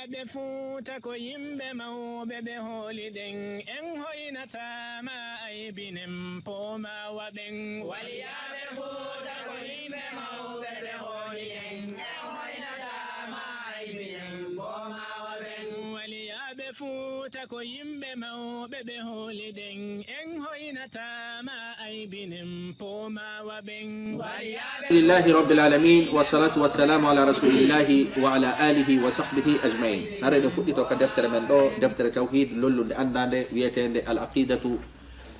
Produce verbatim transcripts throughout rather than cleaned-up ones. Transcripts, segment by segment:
Ɓe Fuuta ko yimɓe mawɓe, ɓe hooliɗen, en hoynataa ma aybinen poomawa ɓen. Waliyaaɓe Fuuta ko yimɓe mawɓe, ɓe hooliɗen, en hoynataa ma aybinen poomawa ɓen. Waliyaaɓe Fuuta ko yimɓe mawɓe, ɓe hooliɗen, en hoynataa ma aybinen poomawa ɓen. Waliyaaɓe لله رب العالمين، والصلاة والسلام على رسول الله وعلى آله وصحبه أجمعين. Hara eɗen fuɗɗito ka deftere men ɗo, deftere tawhid, lollunde anndaande, wiyeteende Al Aqidatu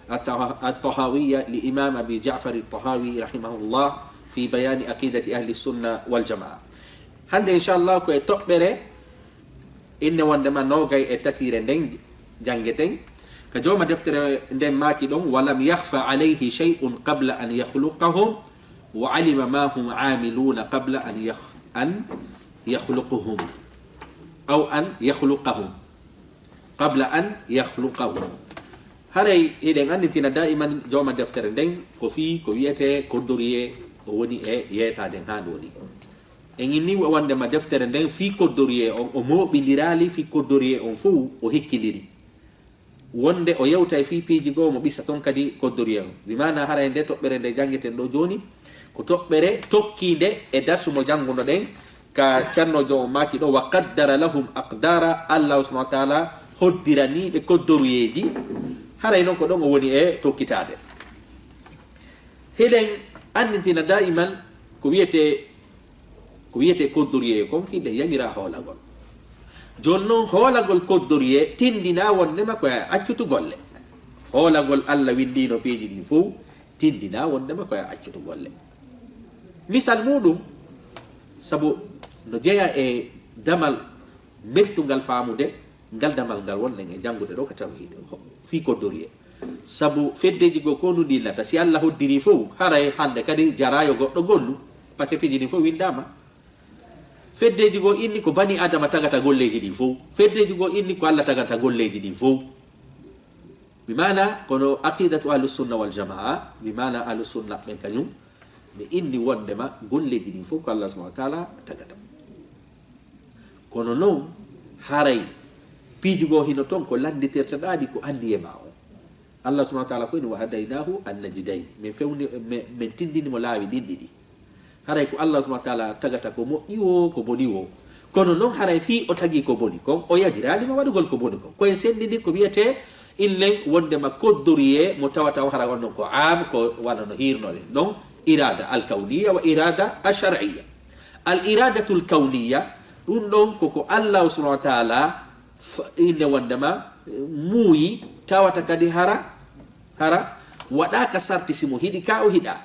At-Taha-, At-Tahawiyya li Imam Abi Ja'far At-Tahawi rahimahullah fi bayani aqidati ahli sunna wal jamaa. Hannde, inchallah, ko e toɓɓere inne wondema noogay e tatiire nden janngeten. Ka jooma deftere nden maaki ɗon, "Wa lam yakhfa alayhi shay'un qabla an yakhluqahum, wa alima ma hum amiluna qabla an yakh-, an yakhluquhum, aw an yakhluqahum, qabla an yakhluqahum." Haray hiɗen annitina daiman jooma deftere nden ko fii ko wiyete koddoriye, o woni e yeetaaden haa ɗo ni. En inni wondema deftere nden fii koddoriye on, o mooɓindiraali fii koddoriye on fow, o hikkindiri. Wonde o yewtay fii piiji goo mo ɓisa ton kadi koddoriye on. Bi maana haray nde toɓɓere nde janngeten ɗo jooni, ko toɓɓere tokkiinde e darsu mo jannguno ɗen ka cannoojo on maaki ɗo, "Wa qaddara lahum aqdara", Allahu subhanahu wa ta'ala hoddirani ɓe koddoriyeeji. Haray non ko ɗon o woni e tokkitaade. Hiɗen annitina daiman ko wiyete, ko wiyete koddoriye kon, hiɗen yamira hoolagol. Jooni non hoolagol koddoriye tindina wondema ko e accutu golle. Hoolagol Allah winndino piiji ɗin fow tindina wondema ko e accutu golle. Misal muɗum, sabu no jeya e damal mettungal faamude, ngal damal ngal wonɗen e janngude ɗo ka tawhid, ho-, fii koddoriye. Sabu feddeji goo ko no ndillata, si Allah hoddiri fow, haray hannde kadi jaraayo goɗɗo gollu, parce que piiji ɗin fow winndama. Feddeji goo inni ko bani Adama tagata golleeji ɗin fow. Feddeji goo inni ko Allah tagata golleeji ɗin fow. Bi maana, kono aqidatu ahlus sunna wal jamaa, bi maana ahlus sunna ɓen kañum, ɓe inni wondema golleeji ɗin fow ko Allah subhanahu wa ta'ala tagata. Kono non, haray piiji goo hino ton ko lannditirteɗaaɗi ko anndi e ma on. Allah subhanahu wa ta'ala ko inni, "Wa hadaynahu an najdayni." Min fewni, min, min tindini mo laawi ɗin ɗiɗi. Haray ko Allah subhanahu wa ta'ala tagata ko moƴƴi woo, ko boni woo. Kono non haray fii o tagi ko boni kon, o yamiraali ma waɗugol ko boni kon. Ko en senndindir ko wiyete illen wondema koddoriye mo tawata on hara on non ko am, ko wano no hirnoɗen non, irada al-kawniya wa irada al-shar'iyya. Al-iradatul kawniya, ɗum ɗon ko ko Allah subhanahu wa ta'ala f-, inne wondema muuyi, tawata kadi hara, hara waɗaaka sarti si mo hiɗi ka o hiɗa.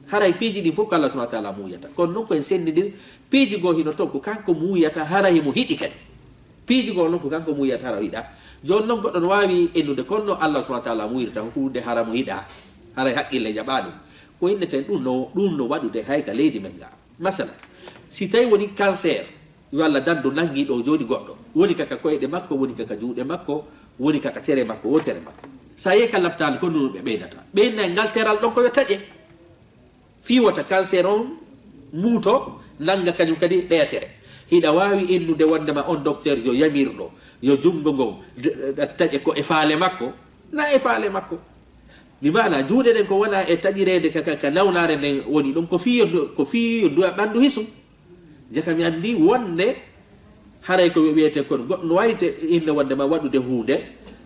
Haray piiji ɗin fof ko Allah subhanahu wa ta'ala muuyata. Kono non ko en senndindir, piiji goo hino ton ko kanko muuyata, hara himo hiɗi kadi. Piiji goo non ko kanko muuyata, hara o hiɗa. Jooni non goɗɗo no waawi ennude, kono non Allah subhanahu wa ta'ala muuyirta huunde hara mo hiɗa. Haray haqqille jaɓaa ɗum. Ko inneten ɗum no, ɗum no waɗude hay ka leydi men nga. Masala, si tawi woni cancer, yo Allah dandu nangi ɗo jooni goɗɗo. Woni ka ka koyɗe makko, woni ka ka juuɗe makko, woni ka ka tere makko, wo tere makko. Sa yehi ka laptaali ko ɗum ɓe ɓeydata. Ɓe inna ngal teral ɗon ko yo taƴe. Fii wota cancer on muuto, nannga kañum kadi ɗeyatere. Hiɗa waawi innude wonndema on docteur jo yamirɗo yo junngo ngon d-, d-, taƴe ko e faale makko? Na e faale makko. Mi maana, juuɗe ɗen ko wona e taƴireede ka, ka, ka nawnaare nden woni ɗum, ko fii yo ndu-, ko fii yo ndu-, ɓanndu hisu. Jaka mi anndi wonde haray ko wiyeten kono goɗɗo no wawi te inne wonde ma waɗude huunde,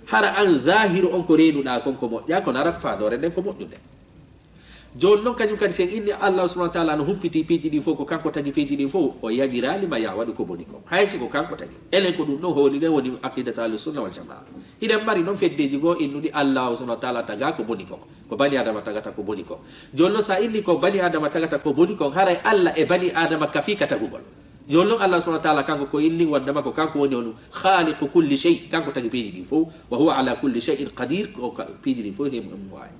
hara an zahiru on ko reenuɗaa kon ko moƴƴa, kono hara ko faandoore nden ko moƴƴunde. Jooni non kañum kadi, si en inni Allah subhanahu wa ta'ala no humpiti piiji ɗin fof, ko kanko tagi piiji ɗin fof, o yamiraali ma ya waɗu ko boni kon. Hay si ko kanko tagi. Enen ko ɗum ɗon hoolinen woni aqidata ahlu sunna wal jamaa. Hiɗen mari non feddeji goo innuɗi Allah subhanahu wa ta'ala taga ko boni kon. Ko bani Adama tagata ko boni kon. Jooni non, sa inni ko bani Adama tagata ko boni kon, haray Allah e bani Adama kafi ka tagugol. Jooni non, Allah subhanahu wa ta'ala kanko ko inni wondema ko kanko woni on khaliqu kulli shay, kanko tagi piiji ɗin fof, wa huwa ala kulli shay'in qadir, ko ka-, piiji ɗin fof himo, himo waawi.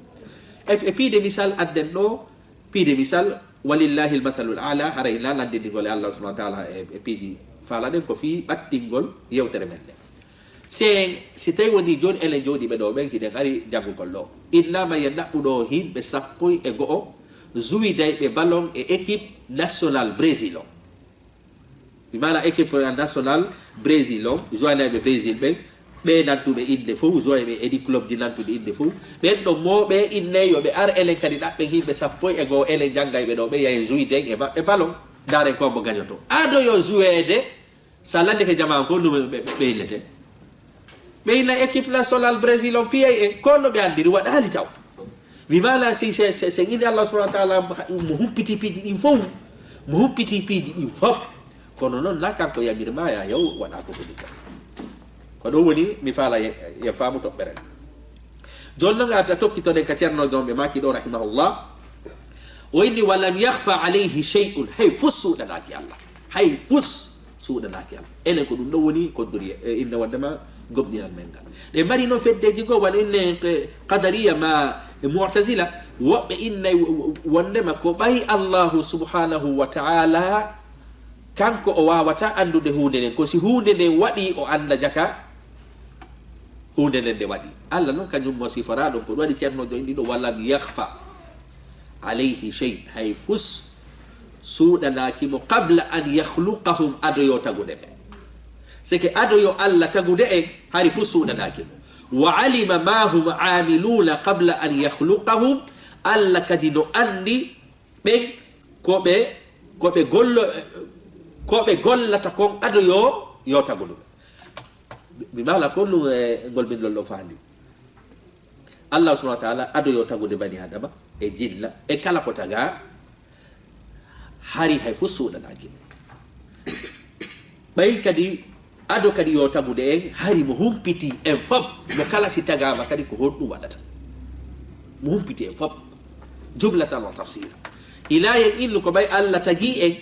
E, e piide misal adden ɗo, piide misal, walillahi al-masalul a'la, haray na lanndindigol e Allah subhanahu wa ta'ala e, e piiji faalaɗen ko fii ɓattingol yewtere men nden. Si en, si tawi woni jooni enen jooɗiiɓe ɗo ɓen, hiɗen ari janngugol ɗo. Innama yo naɓɓuɗo yimɓe sappo e go'o juwidayɓe ballon e équipe national Brésil on. Mi maala équipe national Brésil on, joinayɓe Brésil ɓen, ɓe nantuɓe innde fow, joinayɓe edi club ji nantuɗi innde fow. Ɓen ɗon mo ɓe inne yo ɓe ar enen kadi ɗaɓɓen yimɓe sappo e goo enen janngayɓe ɗo, ɓe yahen jouiden e maɓɓe ballon. Ndaren ko mbo gañoto. Ado yo jouede, sa lande ke jamaa on ko ɗum ɓe, ɓe, ɓe innete. Ɓe inna équipe national Brésil on piyay en, ko no ɓe anndiri waɗaali taw. Mi maala si, se, se, se inni Allah subhanahu wa ta'ala mo humpiti piiji ɗin fow, mo humpiti piiji ɗin fow. Kono noon na kanko yamir ma ya yaw waɗa ko woni ka. Ko ɗum woni mi faala ye, ye faamu toɓɓere. Jooni noon a tokkitoɗen ka Ceerno Joom ɓe maaki ɗo rahimahullah. O inni: "Wa lam yakhfa alayhi shay'un." Hay fus suuɗanaaki Allah. Hay fus suuɗanaaki Allah. Enen ko ɗum ɗo woni koddori e inna wondema gomɗinal men ngal. Ɗe mari noon feddeji goo, wano inne, eh, Qadariya ma, eh, Mu'tazila, woɓɓe innay wo-, wo-, wondema ko ɓay Allahu subhanahu wa ta'ala kanko o wawata anndude huunde nden. Ko si huunde nden waɗi o annda jaka huunde nden nde waɗi. Allah noon kañum mo siforaa ɗon ko ɗum waɗi Ceerno Joom inni ɗo: "Wa lam yakhfa alayhi shay." Hay fus suuɗanaaki mo qabla an yakhluqahum, ado yo tagude ɓe. Seke ado yo Allah tagude en, hari fus suuɗanaaki mo. "Wa alima ma hum amiluna qabla an yakhluqahum." Allah kadi no anndi ɓen ko ɓe, ko ɓe gollo-, ko ɓe gollata kon ado yo, yo tagudu ɓe. Mi maala ko ɗum e ngol min lollo faandi. Allah subhanahu wa ta'ala ado yo tagude bani Adama e jinna e kala ko taga, hari hay fus suuɗanaaki. Ɓay kadi ado kadi yo tagude en, hari mo humpiti en fop, mo kala si tagama kadi ko honɗum waɗata. Mo humpiti en fop, jumlatan wa tafsira. Ila yen innu ko ɓay Allah tagi en,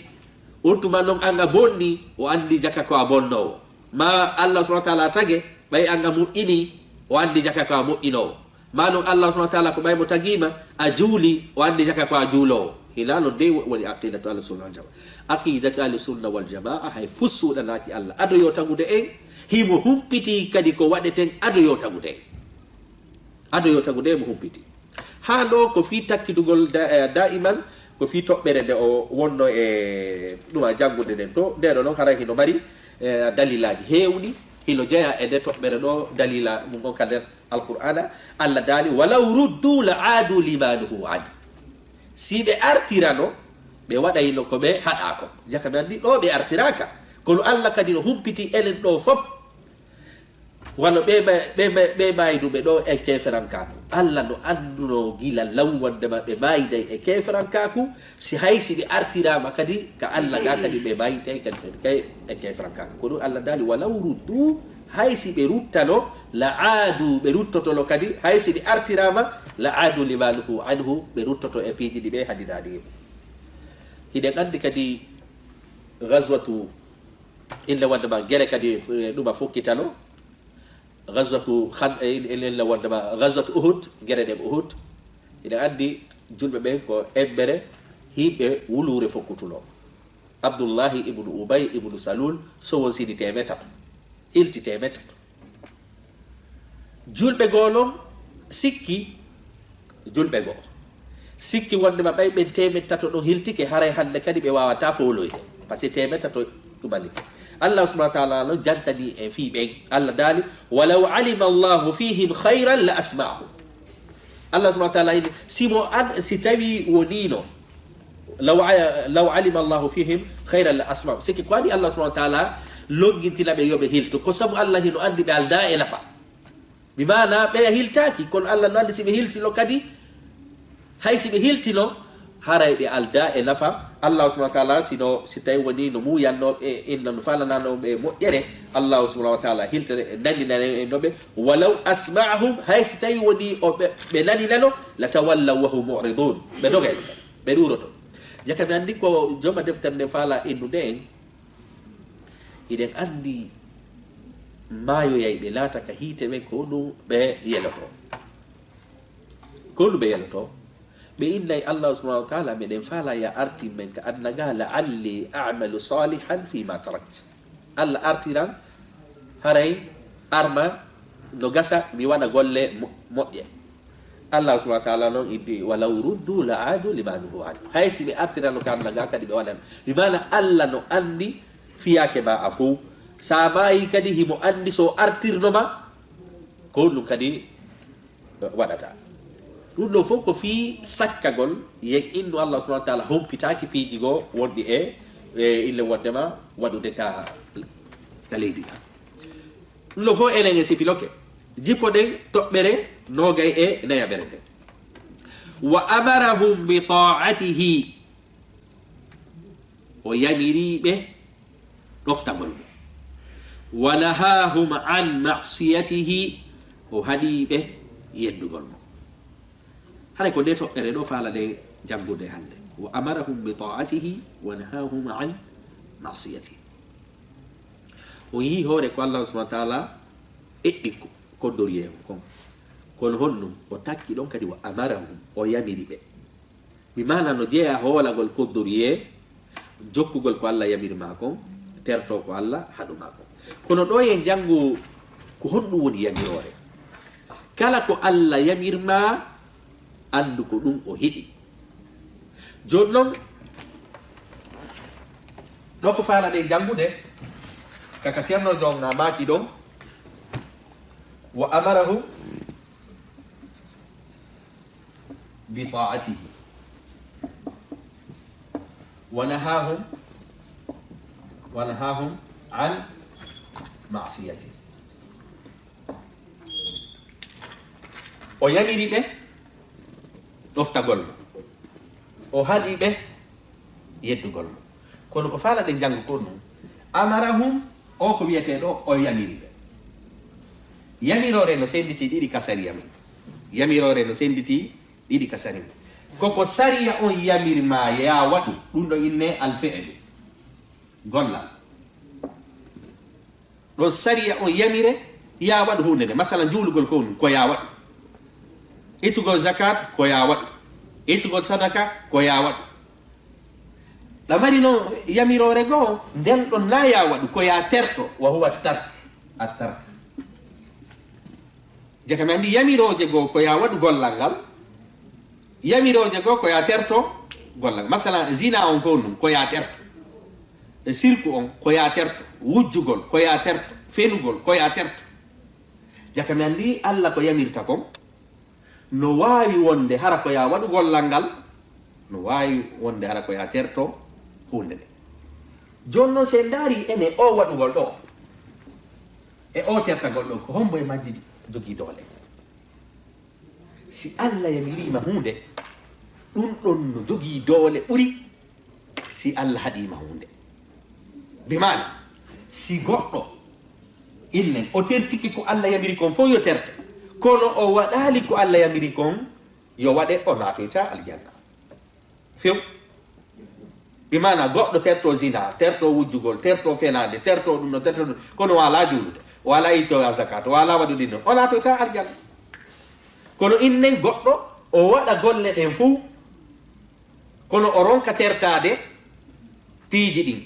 on tuma noon an a bonni, o anndi jaka ko a bonnoowo. Ma Allah subhanahu wa ta'ala tage, ɓay an a moƴƴini, o anndi jaka ko a moƴƴinoowo. Ma noon Allah subhanahu wa ta'ala ko ɓay mo tagima, a juuli, o anndi jaka ko a juuloowo. Hila noon de woni aqidatu ahli sunna wal jamaa. Aqidatu ahli sunna wal jamaa hay fus suuɗanaaki Allah. Ado yo tagude en, himo humpiti kadi ko waɗeten ado yo tagude en. Ado yo tagude en mo humpiti. Haa ɗo ko fii takkitugol da-, eh, daa'iman, ko fii toɓɓere nde o wonno e ɗuma janngude nden to. Nde ɗo noon haray hino mari, eh, dalilaaji heewɗi, hino jeyaa e nde toɓɓere ɗo, dalila mum on ka nder Alqur'aana. Allah daali: "Walaw ruddu la aadu lima nuhu an." Si ɓe artirano, ɓe waɗayno ko ɓe haɗaa ko. Jaka mi anndi ɗo ɓe artiraaka. Kono Allah kadi no humpiti enen ɗo fop. Wano ɓe ma-, ɓe ma-, ɓe maayduɓe ɗo e keeferankaaku. Allah no anndunoo gila law wondema ɓe maayday e keeferankaaku, si hay si ɓe artiraama kadi ka Allah ga kadi ɓe maaytay kadi fedi kay e keeferankaaku. Ko ɗum Allah daali: "Walaw ruddu", hay si ɓe ruttano, la aadu, ɓe ruttotono kadi, hay si ɓe artiraama, la aadu lima nuhu anhu, ɓe ruttoto e piiji ɗi ɓe hadinani yimɓe. Hiɗen anndi kadi gazwatu Inde wonde ma gere kadi, eh, ɗuma fokkitano. Gazwatu Khan-, eh, inde wonde ma Gazwatu Uhud, gere ɗen Uhud. Ina anndi julɓe ɓen ko embere yimɓe wuluure fokkutuno. Abdullahi ibnu Ubay ibnu Salul sowonsini teemeɗɗe tato. Hilti teemeɗɗe tato. Julɓe goo non sikki, julɓe goo sikki wonde ma ɓay ɓen teemeɗɗe tato ɗon hiltike, haray hannde kadi ɓe waawataa fooloyde. Parce que teemeɗɗe tato ɗumanike. Allah subhanahu wa ta'ala non jantani en fii ɓen. Allah daali: "Walaw alima Allahu fihim khayran la asma'ahum." Allah subhanahu wa ta'ala ini, si mo an, si tawi wonino, "Law a-, law alima Allahu fihim khayran la asma'ahum." Sikki ko waɗi Allah subhanahu wa ta'ala longintina ɓe yo ɓe hilto? Ko sabu Allah hino anndi ɓe aldaa e nafa. Bi maana ɓe hiltaaki, kono Allah no anndi si ɓe hiltino kadi, hay si ɓe hiltino, haray ɓe aldaa e nafa. Allah subhanahu wa ta'ala, sino, si tawi woni no muuyanno ɓe, inna no falanano ɓe moƴƴere, Allah subhanahu wa ta'ala hiltane, naninane no ɓe, "Walaw asma'ahum", hay si tawi woni o ɓe, ɓe naninano, "la tawallaw wa hum mu'ridun", ɓe dogay, ɓe ɗuroto. Jaka mi anndi ko jooma deftere nde faala innude en, hiɗen anndi maayoyay ɓe laata ka hiite ɓen, ko ɗum ɓe yeloto. Ko ɗum ɓe yeloto. Ɓe innay Allah subhanahu wa ta'ala, "Meɗen faala ya artin men ka aduna ga, la'alli a'malu salihan fi ma tarakt." Allah artiran, haray arma no gasa mi waɗa golle mo-, moƴƴe. Allah subhanahu wa ta'ala non inni, "Walaw ruddu la aadu lima nuhu anhu." Hay si ɓe artirano ka aduna ga kadi ɓe waɗan. Bi maana Allah no anndi fiyaake ma a fow. Sa maayi kadi himo anndi so artirno ma, ko ɗum kadi waɗata. Ɗum ɗo fof ko fii sakkagol, yen innu Allah subhanahu wa taala hompitaaki piiji goo wonɗi e, e ille wondema waɗude ka, ka leydi ka. Ɗum ɗo fof enen e sifiloke. Jippoɗen toɓɓere noogay e nayaɓere nden. Wa amarahum bi ta'atihi. O yamiri ɓe ɗoftagol mo. Wa nahahum an ma'siyatihi. O haɗi ɓe yeddugol mo. Haray ko nde toɓɓere ɗo faalaɗen janngude hannde. Wa amarahum bi ta'atihi wa nahahum an ma'siyatihi. O yi'i hoore ko Allah subhanahu wa taala eɓɓi ko, koddori e on kon. Kono honɗum? O takki ɗon kadi wa amarahum, o yamiri ɓe. Bi maana no jeyaa hoolagol koddori e jokkugol ko Allah yamiri maa kon, terto ko Allah haɗu maa kon. Kono ɗo en janngu ko honɗum woni yamiroore. Kala ko Allah yamir maa, anndu ko ɗum o hiɗi. Jooni non, ɗo ko faalaɗen janngude, kaka Ceerno Jonga maaki ɗon, wa amarahu bi ta'atihi, wa nahahum, wa nahahum an ma'siyatihi. O yamiri ɓe ɗoftagol mo. O haɗi ɓe yeddugol mo. Kono ko faalaɗen janngo ko ɗum, amarahum, o ko wiyetee ɗo, o yamiri ɓe. Yamiroore no sennditi ɗiɗi ka sariya men. Yamiroore no sennditi ɗiɗi ka sariya men. Koko sariya on yamiri ma ya waɗu, ɗum ɗo innee alfi'lu. Gollal. Ɗon sariya on yamire, ya waɗu huunde nde. Masalan, juulugol ko ɗum, ko ya waɗu. Ittugol zakat, ko ya waɗu. Ittugol sadaka, ko ya waɗu. Ɗa mari no yamiroore goo, nden ɗon na ya waɗu, ko ya terto, wa huwa tark, a tark. Jaka mi anndi yamirooje goo ko ya waɗu gollal ngal, yamirooje goo ko ya terto gollal ngal. Masalan, zina on ko ɗum, ko ya terto. E sirku on, ko ya terto. Wujjugol, ko ya terto. Fenugol, ko ya terto. Jaka mi anndi Allah ko yamirta kon, no waawi wonde hara ko ya waɗu gollal ngal, no waawi wonde hara ko ya terto huunde nde. Jooni non, si en ndaari ene o waɗugol ɗo, e o tertagol ɗo, ko hombo e majji jogii doole? Si Allah yamiriima huunde, ɗum ɗon no jogii doole ɓuri si Allah haɗiima huunde. Bi maana, si goɗɗo innen o tertike ko Allah yamiri kon fof yo terte, kono o waɗaali ko Allah yamiri kon yo waɗe, o naatoyta aljanna. Few. Bi maana, goɗɗo terto zina, terto wujjugol, terto fenaande, terto ɗum ɗo, terto ɗum, kono o alaa juulude, o alaa itto zakat, o alaa waɗude ɗum, o naatoyta aljanna. Kono innen goɗɗo, o waɗa golle ɗen fuu, kono o ronka tertaade piiji ɗin,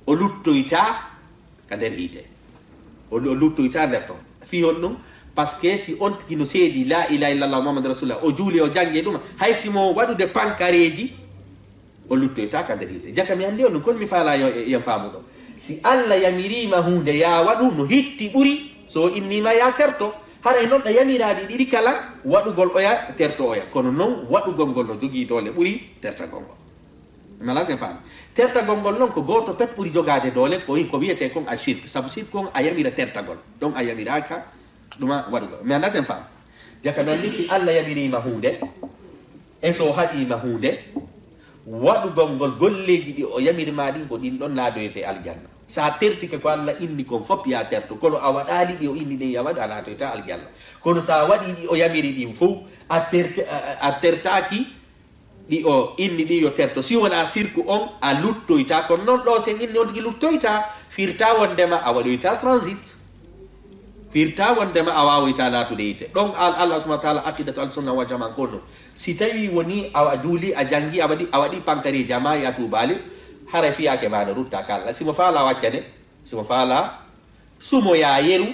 o luttoyta ka nder hiite. O, o luttoyta nder ton. Fii honɗum? Parce que si on tigi no seedi la ilaha illallah Muhammadu Rasulullah, o juuli, o janngi e ɗum, hay si mo waɗude pankareeji, o luttoyta ka nder hiite. Jaka mi anndi on ɗum, kono mi faalaa yo, yen faamu ɗo. Si Allah yamiriima huunde ya waɗu, no hitti ɓuri so o inniima ya terto. Haray non ɗa yamiraali ɗiɗi kala, waɗugol oya, terto oya. Kono non waɗugol ngol no jogii doole ɓuri tertagol ngol. Mi alaa si en faami. Tertagol ngol non ko gooto pet ɓuri jogaade doole, ko, ko wiyetee kon a shirk. Sabu shirk on a yamira tertagol. Ɗon a yamiraaka ɗuma waɗugol. Mi anndaa si en faami. Jaka mi anndi si Allah yamiriima huunde, e so o haɗiima huunde, waɗugol ngol golleeji ɗi o yamiri ma ɗin ko ɗin ɗon naadoytee aljanna. Sa tertike ko Allah inni kon fof ya terto, kono a waɗaali ɗi o inni ɗin ya waɗu, a naatoyta aljanna. Kono sa waɗi ɗi o yamiri ɗin fof, a terte-, a, a, a tertaaki ɗi o inni ɗin yo terto. Si wonaa sirku on, a luttoyta. Kono non ɗo sen inni on tigi luttoyta, firta wondema a waɗoyta transit. Firta wondema a waawoyta naatude yiite. Ɗon al-, Allah subhanahu wa ta'ala, aqidatu al-sunna wal jamaa ko non. Si tawi woni a juuli, a janngi, a waɗi, a waɗi pankareeji, a maayi, a tuubaali, haray fiyaake ma no rutta ka Allah. Si mo faala waccane, si mo faala sumoya yeru,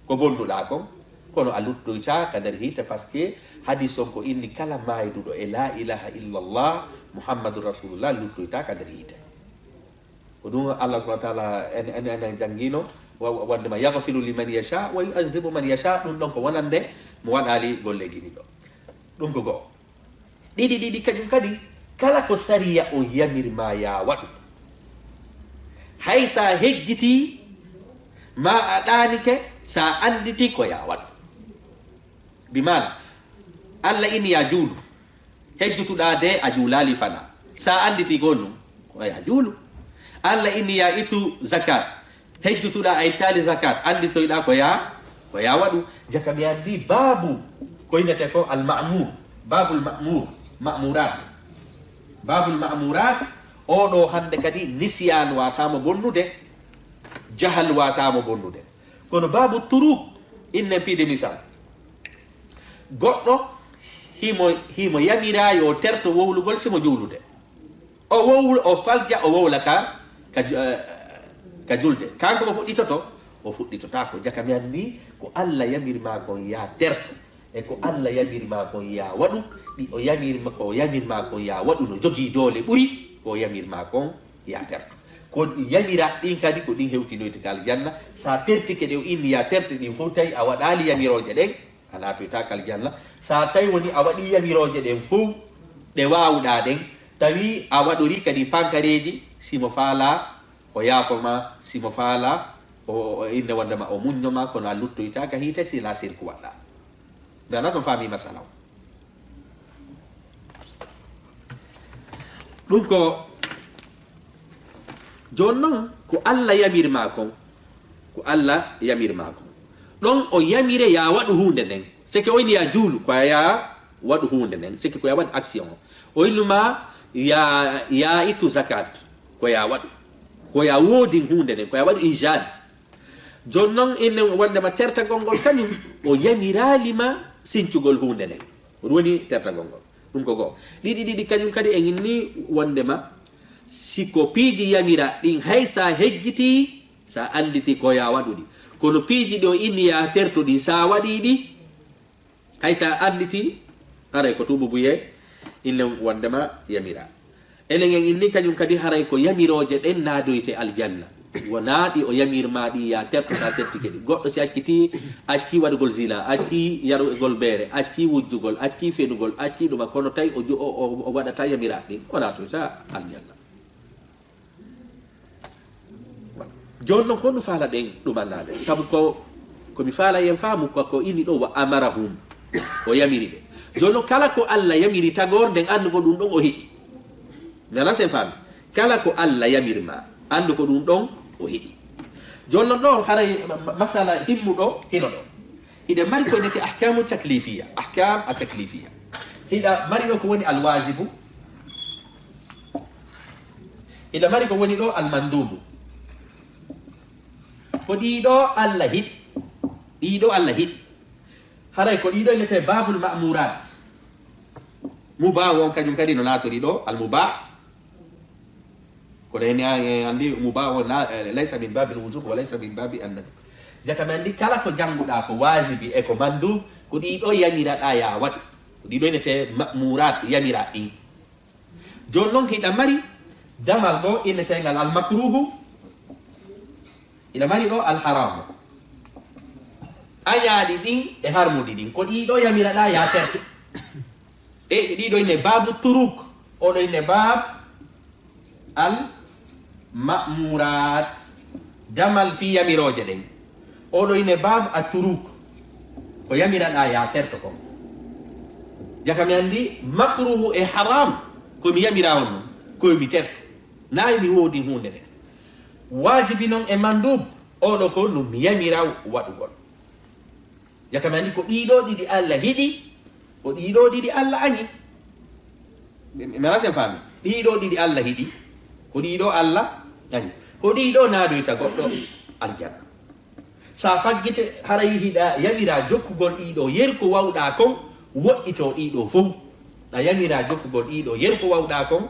ko bonnuɗaa kon, kono a luttoyta ka nder hiite, parce que hadis on ko inni kala maayduɗo e la ilaha illallah Muhammadun Rasulullah luttoyta ka nder hiite. Ko ɗum Allah subhanahu wa taala en, en, en, en janngino, wa-, wa-, wonde ma yaghfiru liman yasha wa yu'adhibu man yasha, ɗum ɗon ko wonande mo waɗaali golleeji ɗiɗo. Ɗum ko go'o. Ɗiɗi ɗiɗi kañum kadi, kala ko sariya on yamir ma ya waɗu. Hay sa hejjiti, ma a ɗaanike, sa annditi ko ya waɗu. Bi maana, Allah inni ya juulu. Hejjutuɗaa de a juulaali fana. Sa annditi ko ɗum, ko ya juulu. Allah inni ya itu zakat. Hejjutuɗaa a ittaali zakat. Annditoyɗaa ko ya, ko ya waɗu. Jaka mi anndi baabu ko innete ko al-ma'mur. Babul ma'mur. Ma'murat. Babul ma'murat. Oɗo hannde kadi nisiyaan waataamo bonnude. Jahal waataamo bonnude. Kono baabu turuk, innen piide misal. Goɗɗo himo, himo yamiraa yo terto wowlugol simo juulude. O wowla, o falja, o wowla ka, ka ju-, eh, ka julde. Kanko mo fuɗɗitoto, o fuɗɗitotaako. Jaka mi anndi ko Allah yamir ma kon ya terto. E ko Allah yamir ma kon ya waɗu, ɗi o yamir ma, ko o yamir ma kon ya waɗu no jogii doole ɓuri ko o yamir ma kon ya terto. Ko yamira ɗin kadi ko ɗin hewtinoyte ka aljanna. Sa tertike ɗe o inni ya terte ɗin fof, tawi a waɗaali yamirooje ɗen, a naatoyta ka aljanna. Sa tawi woni a waɗi yamirooje ɗen fof ɗe waawuɗaa ɗen, tawi a waɗori kadi pankareeji, simo faalaa o yaafo ma, simo faalaa o, o, o inne wonde ma o muñño ma, kono a luttoyta ka hiite si la sirku waɗɗaa. Mi anndaa so faami masala o. Ɗum ko, jooni noon, ko Allah yamir ma kon, ko Allah yamir ma kon. Ɗon o yamire ya waɗu huunde nden. Seke o inni ya juulu, ko ya waɗu huunde nden. Seke ko ya waɗu action o. O innu ma ya, ya ittu zakat, ko ya waɗu. Ko ya woodin huunde nden, ko ya waɗu ijad. Jooni noon, inne wonde ma tertagol ngol kañum, o yamiraali ma sincugol huunde nden. Ko ɗum woni tertagol ngol. Ɗum ko go'o. Ɗiɗi ɗiɗi kañum kadi en inni wonde ma, si ko piiji yamira ɗin, hay sa hejjiti, sa annditi ko ya waɗu ɗi. Kono piiji ɗo inni ya terto ɗin, sa waɗi ɗi, hay sa annditi, haray ko tuubu buye, inne wonde ma yamira. Enen en inni kañum kadi haray ko yamirooje ɗen naadoyte aljanna. Wonaa ɗi o yamir ma ɗi ya terto sa tertike ɗi. Goɗɗo si acciti, acci waɗugol zina, acci yarugol beere, acci wujjugol, acci fenugol, acci ɗuma, kono tawi o jo-, o, o, o waɗata yamira ɗin, o naatoyta aljanna. Jooni noon, ko no faala ɗen ɗumannaade? Sabu ko, ko mi faala yen faamu ko, ko inni ɗo, wa amarahum. O yamiri ɓe. Jooni noon, kala ko Allah yamiri tagoor nden, anndu ko ɗum ɗon o hiɗi. Mi ala sen faami. Kala ko Allah yamir ma, anndu ko ɗum ɗon o hiɗi. Jooni noon ɗo, haray ma-, ma-, masala himmuɗo hino ɗo. Hiɗa mari ko innete ahkamu taklifiya, ahkam a taklifiya. Hiɗa mari ɗo ko woni alwajibu. Hiɗa mari ko woni ɗo almandubu. Ko ɗiɗo Allah hiɗi. Ɗiɗo Allah hiɗi. Haray ko ɗiɗo innete babul ma'murat. Mubah on kañum kadi no naatori ɗo, al mubah. Kono en, en anndi mubah o na, eh, laysa min babil wujub wa laysa min babi annadb. Jaka mi anndi kala ko jannguɗaa ko waajibi e ko mandub, ko ɗiɗo yamiraɗaa ya waɗu. Ko ɗiɗo innete ma'murat, yamira ɗin. Jooni noon hiɗa mari damal ɗo innetengal al makruhu, hiɗa mari ɗo al haramu. Añaaɗi ɗin e harmuɗi ɗin, ko ɗiɗo yamiraɗaa ya terto. E ɗiɗo inne babu turuk, oɗo inne bab al ma'murat, damal fii yamirooje ɗen. Oɗo inne bab a turuk, ko yamiraɗaa ya terto kon. Jaka mi anndi makruhu e haram, ko mi yamira on non, ko mi terto. Nayi mi woodi huunde nde. Waajibi non e mandub, oɗo ko no mi yamira waɗugol. Jaka mi anndi ko ɗiɗo ɗiɗi Allah hiɗi, ko ɗiɗo ɗiɗi Allah añi. Mi, mi, mi ala sen faami. Ɗiɗo ɗiɗi Allah hiɗi, ko ɗiɗo Allah añi. Ko ɗiɗo naadoyta goɗɗo aljanna. Sa faggite, haray hiɗa yamira jokkugol ɗiɗo, yeru ko wawɗa kon, woɗɗito ɗiɗo fow. Ɗa yamira jokkugol ɗiɗo, yeru ko wawɗa kon,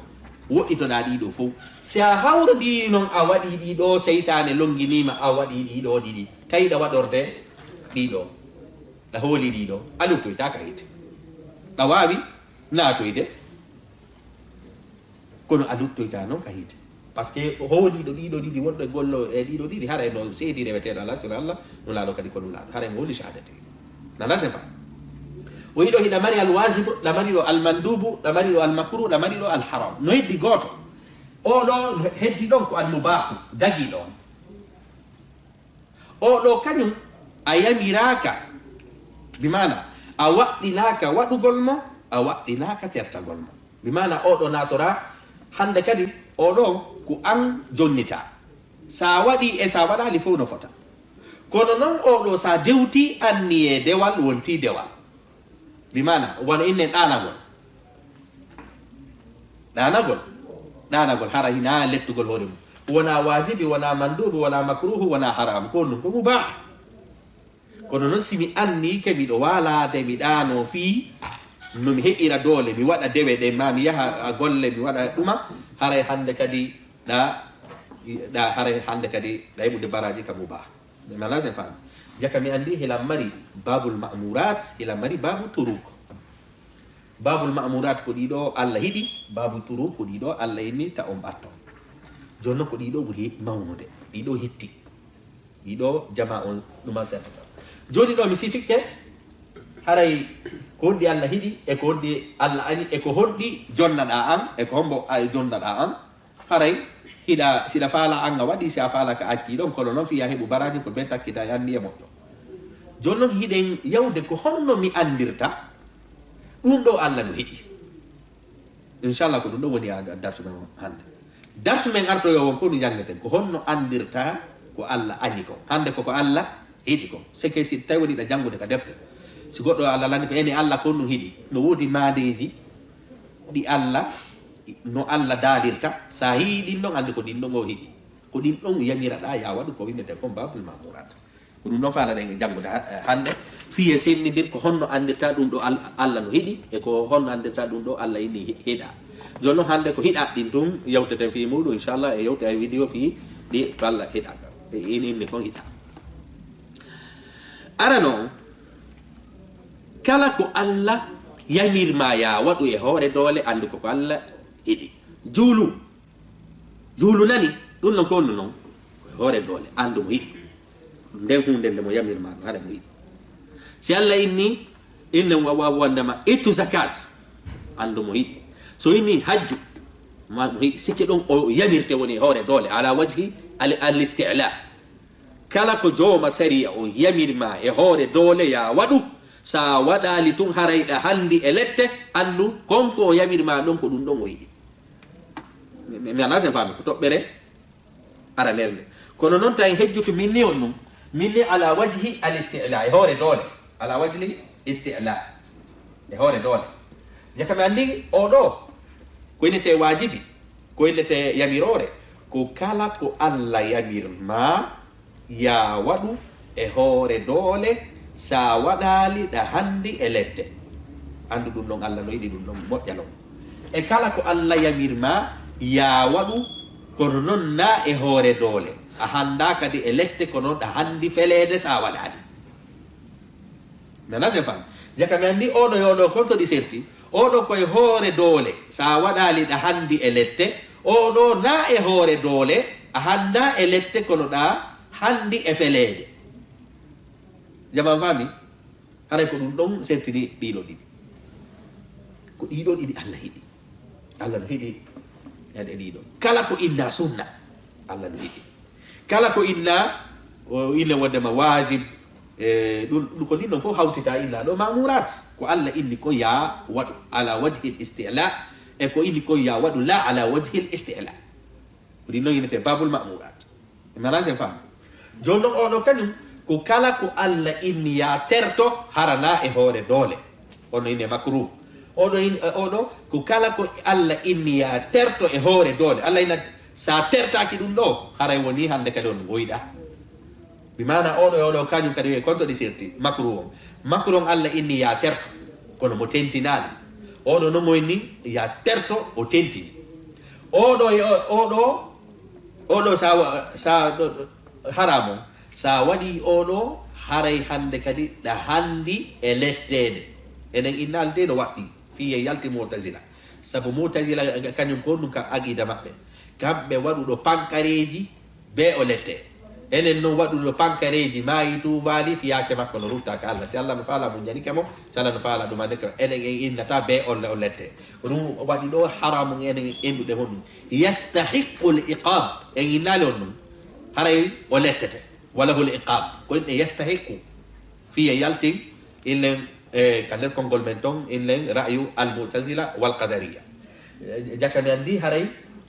woɗɗitoɗa ɗiɗo fow. Si a hawrodiri non a waɗi ɗiɗo, seytaane longinima a waɗi ɗiɗo ɗiɗi. Tawi ɗa waɗorde ɗiɗo. Ɗa hooli ɗiɗo. A luttoyta ka hiite. Ɗa waawi naatoyde. Kono a luttoyta non ka hiite. Parce que hooliiɗo ɗiɗo ɗiɗi wonɗo e gollo e ɗiɗo ɗiɗi, haray no seedi reweteeɗo alaa sino Allah, nulaaɗo kadi ko nulaaɗo. Haray mo woni shahadate. Nana se fa. O yiɗo hiɗa mari alwajibu, ɗa mari ɗo almandubu, ɗa mari ɗo almakru, ɗa mari ɗo alharam. No heddi gooto. O ɗo no heddi ɗon ko almubahu, dagi ɗon. O ɗo kañum a yamiraaka, bi maana a waɗɗinaaka waɗugol mo, a waɗɗinaaka tertagol mo. Bi maana o ɗo naatora hannde kadi o ɗo ko an jonnita. Sa waɗi e sa waɗaali fof no fota. Kono noon o ɗo sa dewti anniyee dewal wonti dewal. Bi maana wano innen ɗaanagol. Ɗaanagol. Ɗaanagol hara hina lettugol hoore mum. Wona waajibi, wona manduubu, wona makruuhu, wona haraamu. Ko ɗum ko mubah. Kono noon si mi anniike miɗo waalaade, mi ɗaano fii no mi heɓira doole, mi waɗa dewe ɗe, ma mi yaha a golle, mi waɗa ɗuma, haray hannde kadi ɗa, ɗa, haray hannde kadi ɗa heɓude baraaji ka mubah. Mi alaa sen faami. Jaka mi anndi hila mari babul ma'murat, hila mari babu turuk. Babul ma'murat ko ɗiɗo Allah hiɗi, babu turuk ko ɗiɗo Allah inni ta on ɓatto. Jooni noon ko ɗiɗo ɓuri mawnude, ɗiɗo hitti. Ɗiɗo jama on ɗuma sertata. Jooni ɗo mi sifikke, haray ko honɗi Allah hiɗi, e ko honɗi Allah añi, e ko honɗi jonnaɗa an, e ko hombo ay jonnaɗa an. Haray hiɗa, siɗa faala an a waɗi, si a faala ka acci ɗon, kono noon fiya heɓu baraji ko be takkita e anniye moƴƴo. Jooni noon hiɗen yawde ko honno mi anndirta ɗum ɗo Allah no hiɗi. Inchallah ko ɗum ɗo woni a, a darsu men on hannde. Darsu men artoyo won ko no janngeten ko honno anndirta ko Allah añi ko. Hannde ko ko Allah hiɗi ko. Seke si tawi woni ɗa janngude ka defte. Si goɗɗo Allah lani ko ene Allah ko ɗum hiɗi. No woodi maadeeji ɗi Allah, no Allah daalirta. Sa hiɗi ɗin ɗon anndi ko ɗin ɗon o hiɗi. Ko ɗin ɗon yamiraɗa ya waɗu ko winnete kon babul mamurat. Ko ɗum ɗon faalaɗen e janngude ha-, hannde. Fiye sennindir ko honno anndirta ɗum ɗo Al-, Allah no hiɗi e ko honno anndirta ɗum ɗo Allah inni hi-, hiɗa. Jooni noon hannde ko hiɗa ɗin tun yewteten fii muɗum, inchallah, e yewte ay vidéo fii ɗi to Allah hiɗa. E in inni kon hiɗa. Arano, kala ko Allah yamir ma ya waɗu e hoore doole, anndu ko ko Allah hiɗi. Juulu. Juulu nani, ɗum non ko honno non? Ko e hoore doole, anndu mo hiɗi. Nden huunde nde mo yamir ma ɗum, haɗa mo hiɗi. Si Allah inni, inne wa-, wa-, wondema ittu zakat, anndu mo hiɗi. So inni hajju, ma mo hiɗi. Sikke ɗon o yamirte woni e hoore doole, ala wajhi al, al isti'la. Kala ko jooma sariya on yamir ma e hoore doole ya waɗu, sa waɗaali tun haray ɗa handi e lette, anndu kon ko o yamir ma ɗon ko ɗum ɗon o yiɗi. Mi, mi, mi alaa sen faami ko toɓɓere aranere nde. Kono noon tawi hejjutu min ni on ɗum, min ni ala wajhi al isti'la, e hoore doole. Ala wajhi isti'la. E hoore doole. Jaka mi anndi o ɗo, ko innete waajibi, ko innete yamiroore, ko kala ko Allah yamir ma, ya waɗu e hoore doole, sa waɗaali ɗa handi e lette. Anndu ɗum ɗon Allah no yiɗi ɗum ɗon moƴƴa non. E kala ko Allah yamir ma, ya waɗu, kono non na e hoore doole. A handa kadi e lette, kono ɗa handi feleede sa waɗaali. Nana se fam. Jaka mi anndi oɗo e oɗo konto ɗi serti. Oɗo ko e hoore doole. Sa waɗaali ɗa handi e lette. Oɗo na e hoore doole. A handa e lette kono ɗa handi e feleede. Jaman fami? Haray ko ɗum ɗon sertini ɗiɗo ɗiɗi. Ko ɗiɗo ɗiɗi Allah hiɗi. Allah no hiɗi e ɗe ɗiɗo. Kala ko inna sunna, Allah no hiɗi. Kala ko inna, o inna wondema wajib, e, ɗum, ɗum ko ɗin ɗon fof hawtita inna ɗo mamurat. Ko Allah inni ko ya waɗu ala wajhil isti'la, e ko inni ko ya waɗu la ala wajhil isti'la. Ko ɗin ɗon innete babul mamurat. Mana sen fam. Jooni ɗon oɗo kañum ko kala ko Allah inni ya terto harana e hoore doole. Ono ine makruh. Oɗo in-, oɗo ko kala ko Allah inni ya terto e hoore doole. Allah ina sa tertaki ɗum ɗo, haray woni hannde kadi on goyɗa. Bi maana oɗo e oɗo kañum kadi wiye konto ɗi serti. Makruh on. Makruh on Allah inni ya terto. Kono mo tentinaali. Oɗo no mo inni ya terto o tentini. Oɗo e o-, oɗo, oɗo sa wa-, sa ɗo, ɗo, haram on. Sa waɗi oɗo, haray hannde kadi ɗa handi e letteede. Enen innaali de no waɗɗi, fiye yalti Mu'tazila. Sabu Mu'tazila, eh, kañum ko ɗum ka aqida maɓɓe. Kamɓe waɗuɗo pankareeji bee o lette. Enen non waɗuɗo pankareeji maayi tuubaali, fiyaake makko no rutta ka Allah. Si Allah no faala, muññanike mo, si Allah no faala, ɗumanike mo. Enen en innata bee o le-, o lette. Ko ɗum waɗi ɗo haramu enen endude honɗum. Yastahiqqul iqab. En innaali on ɗum. Haray o lettete. Walahul iqab. Ko inne yastahiqqu. Fiye yaltin, illen, eh, ka nder konngol men ton, illen ra'yu al-Mu'tazila wal Qadariya. Eh, jaka mi anndi haray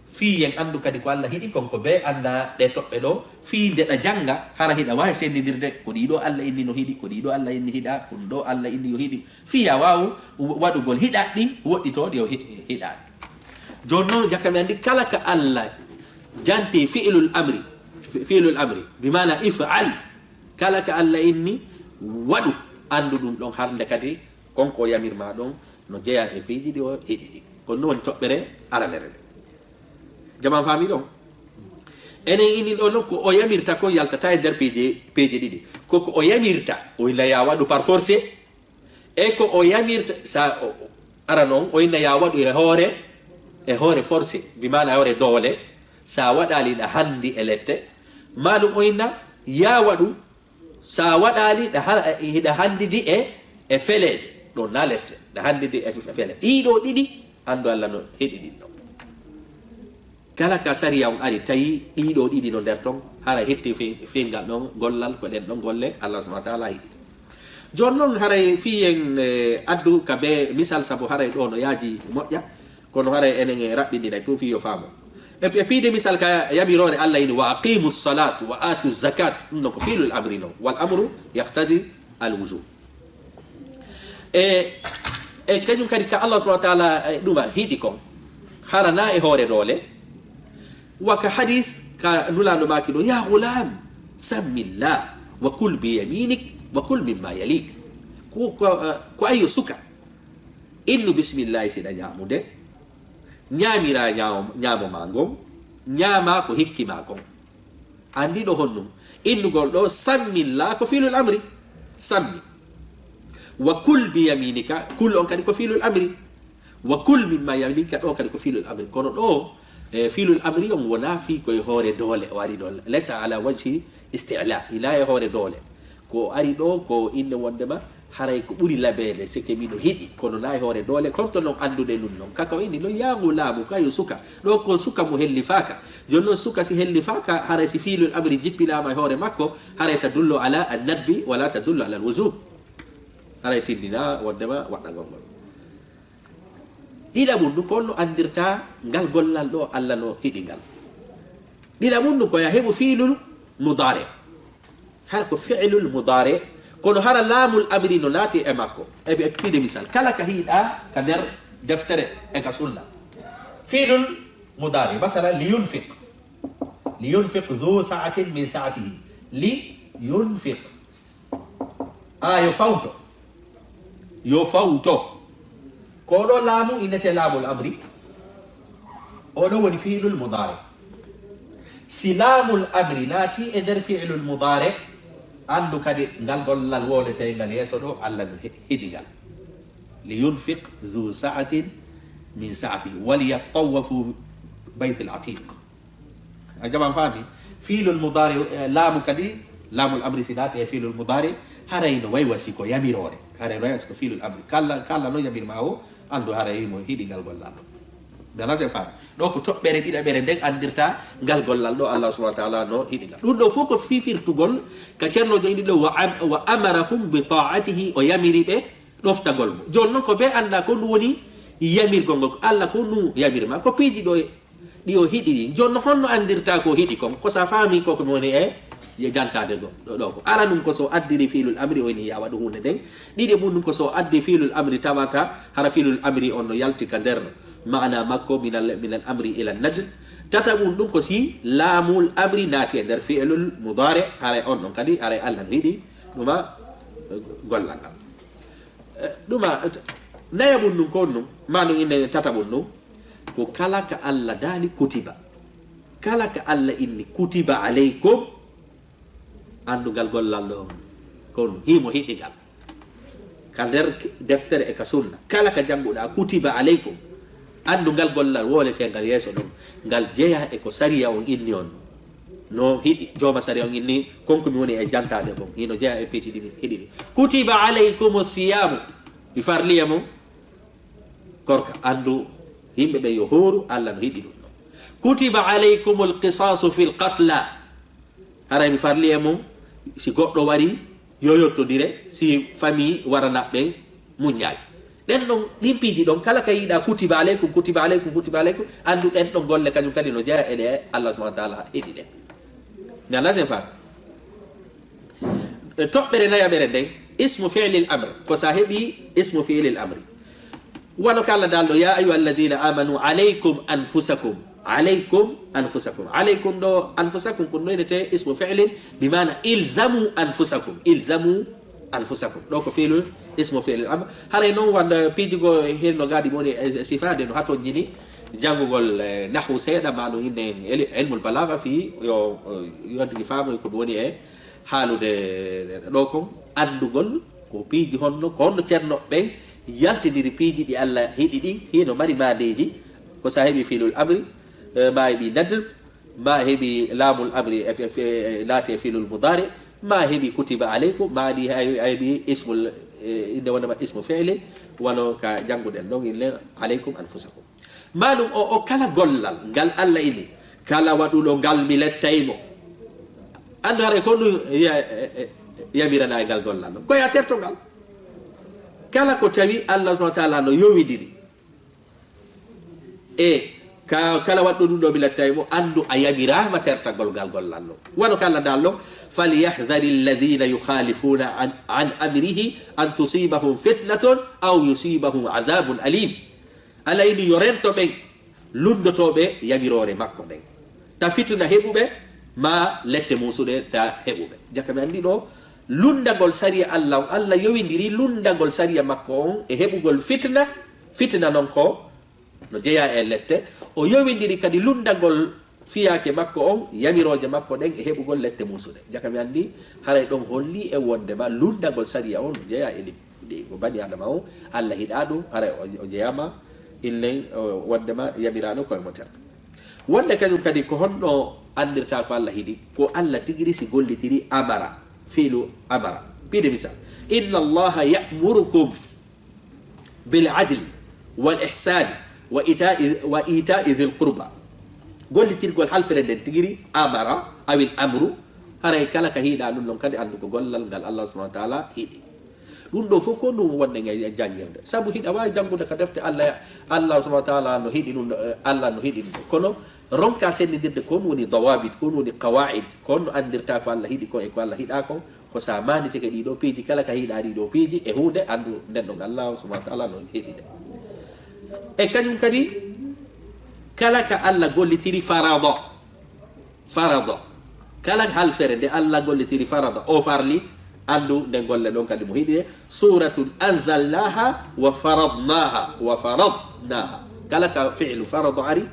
fii yen anndu kadi ko Allah hiɗi kon ko bee annda ɗe toɓɓe ɗo, fii nde ɗa jannga, hara hiɗa waawi senndindirde ko ɗii ɗoo Allah inni no hiɗi, ko ɗii ɗoo Allah inni hiɗa, ko ɗum ɗoo Allah inni yo hiɗi. Fii ya waawu wa-, waɗugol hiɗaɗɗi, woɗɗitooɗi yo hi-, hiɗaɗɗi. Jooni noon, jaka mi anndi kala ka Allah janti fi'lul amri, fi-, fi'lul amri, bi maana if'al, kala ka Allah inni, waɗu, anndu ɗum ɗon harnde kadi, kon ko o yamir ma ɗon, no jeyaa e fiiji ɗi o hiɗi ɗi. Kon ɗum woni toɓɓere aranere nde. Jamaa faami ɗon? Enen inni ɗon non ko o yamirta kon yaltata e nder peeje, peeje ɗiɗi. Ko ko o yamirta, o inna yaa waɗu par force, e ko o yamirta, sa o, o, ara non, o inna yaa waɗu e hoore, e hoore force, bi maana e hoore doole, sa waɗaali ɗa hanndi e lette, maa ɗum o inna yaa waɗu, sa waɗaali ɗa ha-, hiɗa hanndidi e, e feleede, ɗon na lette, ɗa hanndidi e fe-, fele. Ɗii ɗoo ɗiɗi, anndu Allah no hiɗi ɗin ɗon. Kala ka sariya on ari tawi ɗii ɗoo ɗiɗi no nder ton, hara hetti fi-, fingal ɗon gollal, ko ɗen ɗon golle Allah subhanahu wa ta'ala hiɗi. Jooni noon haray fii en, eh, addu ka bee misal, sabu haray ɗoo no yaaji moƴƴa, kono haray enen e raɓɓindinay tun fii yo faamo. E, e piide misal ka yamiroore Allah ini, "Wa aqimu salat wa atu zakat." Ɗum ɗon ko fi'lul amri non. Wal amru yaqtadi al wujub. E, e kañum kadi ka Allah subhanahu wa ta'ala, e, ɗuma hiɗi kon. Hara na e hoore doole. Wa ka hadis ka Nulaaɗo maaki ɗo, "Ya ghulam, sammillah, wa kul bi yaminik, wa kul mimma yalik." Ko, ko, eh, ko ayyo suka. Innu bismillahi siɗa ñaamude. Ñaamira ñaamo, ñaamo ma ngon. Ñaama ko hikki ma kon. Anndi ɗo honɗum? Innugol ɗo sammillah ko fi'lul amri. Sammi. Wa kul bi yaminika, kul on kadi ko fi'lul amri. Wa kul mimma yalika ɗo kadi ko fi'lul amri. Kono ɗo, e, fi'lul amri on wona fii koye hoore doole o ari ɗo. Laysa ala wajhi isti'la. Ina e hoore doole. Ko o ari ɗo ko inne wondema haray ko ɓuri labeede, seke miɗo hiɗi, kono na e hoore doole, konto non anndude ɗum non. Kaka o inni non, "Ya gulaamu, kayo suka." Ɗo ko suka mo hellifaaka. Jooni non suka si hellifaaka, haray si fiilul amri jippinaama e hoore makko, haray tadullu ala annadbi, wala tadullu ala alwujub. Haray tindina wondema waɗɗagol ngol. Ɗiɗaɓum ɗum ko on no anndirta ngal gollal ɗo Allah no hiɗi ngal. Ɗiɗaɓum ɗum ko ya heɓu fiilul mudaare. Hara ko fi'lul mudaare, kono hara laamul amri no naati e makko. E ɓe piide misal. Kala ka hiiɗa ka nder deftere e ka sunna. Fiilul mudaare, masala, li yunfiq. Li yunfiq zu sa'atin min sa'atihi. Li yunfiq. A, yo fawto. Yo fawto. Ko ɗo laamu innete laamul amri. O ɗo woni fi'lul mudaare. Si laamul amri naati e nder fi'lul mudaare, anndu kadi ngal gollal wowletee ngal yeeso ɗo, Allah no he-, hiɗi ngal. Li yunfiq zu sa'atin min sa'atihi. Wal yattawafu baytul atiq. A jaɓan faami? Fiilul mudaare, eh, laamu kadi, laamul amri si naati e fiilul mudaare, haray no way wa si ko yamiroore. Haray no way wa si ko fiilul amri. Kala, kala no yamirma o, anndu haray mo hiɗi ngal gollal ɗo. Nana se faami. Ɗo ko toɓɓere ɗiɗaɓere nden anndirta ngal gollal ɗo Allah subhanahu wa ta'ala no hiɗi ngal. Ɗum ɗo fof ko fifirtugol ka Ceerno jo indi ɗo wa am-, wa amarahum bi ta'atihi, o yamiri ɓe ɗoftagol mo. Jooni noon ko ɓe annda ko ndu woni yamirgol ngol. Ko Allah ko ndu yamirma. Ko piiji ɗo e ɗi o hiɗi ɗin. Jooni no honno anndirta ko hiɗi kon? Ko sa faami ko ko mi woni e, e jantaade ɗo, ɗo, ɗo ko. Aranun ko so addiri fiilul amri o ini ya waɗu huunde nden. Ɗiɗi mum ɗum ko so addi fiilul amri tawata hara fiilul amri on no yalti ka nder maana makko minal, minal amri ila nadb. Tata mum ɗum ko si laamul amri naati e nder fiilul mudaare, haray on ɗon kadi, haray Allah no hiɗi ɗuma, eh, gollal ngal. Eh, ɗuma, eh, naya mum ɗum ko on ɗum, ma ɗum ine tata mum ɗum. Ko kala ka Allah daali kutiba. Kala ka Allah inni kutiba alaykum, anndu ngal gollal ɗo on, ko on himo hiɗi ngal. Ka nder deftere e ka sunna. Kala ka jannguɗa kutiba alaykum. Anndu ngal gollal wooleteengal yeeso ɗum, ngal jeyaa e ko sariya on inni on. No hiɗi, jooma sariya on inni, kon ko mi woni e jantaade kon, hino jeyaa e piiji ɗi mi hiɗi ɗi. Kutiba alaykumu siyamu, mi farli e mon korka. Anndu yimɓe ɓe yo hooru, Alla no hiɗi ɗum ɗon. Kutiba alaykumul qisasu fil qatla. Haray mi farli e mon, si goɗɗo wari, yo yottondire, si famille warana ɓen muññaaji. Ɗen ɗon, ɗin piiji ɗon, kala ka yiɗa kutiba alaykum, kutiba alaykum, kutiba alaykum, anndu ɗen ɗon golle kañum kadi no jeya e ɗe Allah subhanahu wa taala heɗi ɗen. Mi anndaa sen faami. E toɓɓere nayaɓere nden, ismu fi'lil amr, ko sa heɓi ismu fi'lil amri. Wano ka Allah daalɗo, "Ya ayyuha alladhina amanu alaykum anfusakum." Alaykum anfusakum. Alaykum ɗo, anfusakum, kun ɗo inete ismu fi'lin, bi maana ilzamu anfusakum. Ilzamu anfusakum. Ɗo ko fi'lun, ismu fi'lil amr. Haray non wanda piiji go hirno gadi moni e, e sifade no haton jini. Jangugol, eh, nahwu seeɗa, ma ɗum inde en eli-, ilmul balagha fi yo, yo, yo andini faamu ko ɗum woni e haalude ɗo kon, anndugol ko piiji honno, ko honno ceerno ɓen yaltindiri piiji ɗi Allah hiɗi ɗin, hino mari maandeeji, ko sa heɓi fiilul amri, eh, ma heɓi nadr, ma heɓi laamul amri, e, e, e, naati e fiilul mudaari, ma heɓi kutiba alaykum, ma ɗi a heɓi ismul, eh, innde wonde ma ismu fi'lin, wano ka jannguɗen ɗon, inne alaykum anfusakum. Maanum o, o kala gollal ngal Allah ini, kala waɗuɗo ngal mi lettay mo. Anndu haray ko ɗum ya-, e, e, yamirana e ngal gollal ɗum. Ko ya terto ngal. Kala ko tawi Allah subhanahu wa taala no yowindiri. E ka, kala waɗɗo ɗum ɗo mi lettay mo, anndu a yamiraama tertagol ngal gollal ɗum. Wano kala dal ɗum, "Falyahdhari alladhina yukhalifuna an, an amrihi an tusibahum fitnatun aw yusibahum adhabun alim." Alla ini yo rento ɓen lunndotooɓe yamiroore makko nden. Ta fitina heɓuɓe, ma lette muusuɗe ta heɓuɓe. Jaka mi anndi ɗo, lunndagol sariya Alla on, Alla yowindiri lunndagol sariya makko on e heɓugol fitina, fitina non ko no jeyaa e lette. O yowindiri kadi lunndagol fiyaake makko on, yamirooje makko ɗen e heɓugol lette muusuɗe. Jaka mi anndi, haray ɗon holli e wonde ma lunndagol sariya on jeyaa e lim-, ɗi ko bani Adama on, Alla hiɗaa ɗum, haray o, o jeyaama, illen, o, wonde ma yamiraaɗo koye mo terɗo. Wonde kañum kadi ko honno anndirtaa ko Alla hiɗi? Ko Alla tigiri si gollitiri amara, fiilu amara. Piide misal, "Inna Allaha ya'murukum bil adli wal ihsani wa ita'i, wa ita'i dhil qurba." Gollitirgol halfere nden tigiri, amara, awil amru, haray kala ka hiɗaa ɗum ɗon kadi anndu ko gollal ngal Allah subhanahu wa taala hiɗi. Ɗum ɗo fof ko ɗum wonde e janngirde. Sabu hiɗa waawi janngude ka defte Allah, Allah subhanahu wa taala no hiɗi ɗum ɗo, eh, Allah no hiɗi ɗum ɗo. Kono ronka senndindirde ko ɗum woni dawabit, ko ɗum woni qawaid, ko honno anndirtaa ko Allah hiɗi kon e ko Allah hiɗaa kon. Ko sa maanditike ɗii ɗoo piiji, kala ka hiɗaa ɗii ɗoo piiji e huunde, anndu nden ɗon Allah subhanahu wa taala no heɗi nde. E kañum kadi, kala ka Allah gollitiri farada, farada, kala halfere nde Allah gollitiri farada, o farli, anndu nde golle ɗon kadi mo hiɗi nde. Suratun anzalnaha wa faradnaha, wa faradnaha. Kala ka fi'lu farada ari,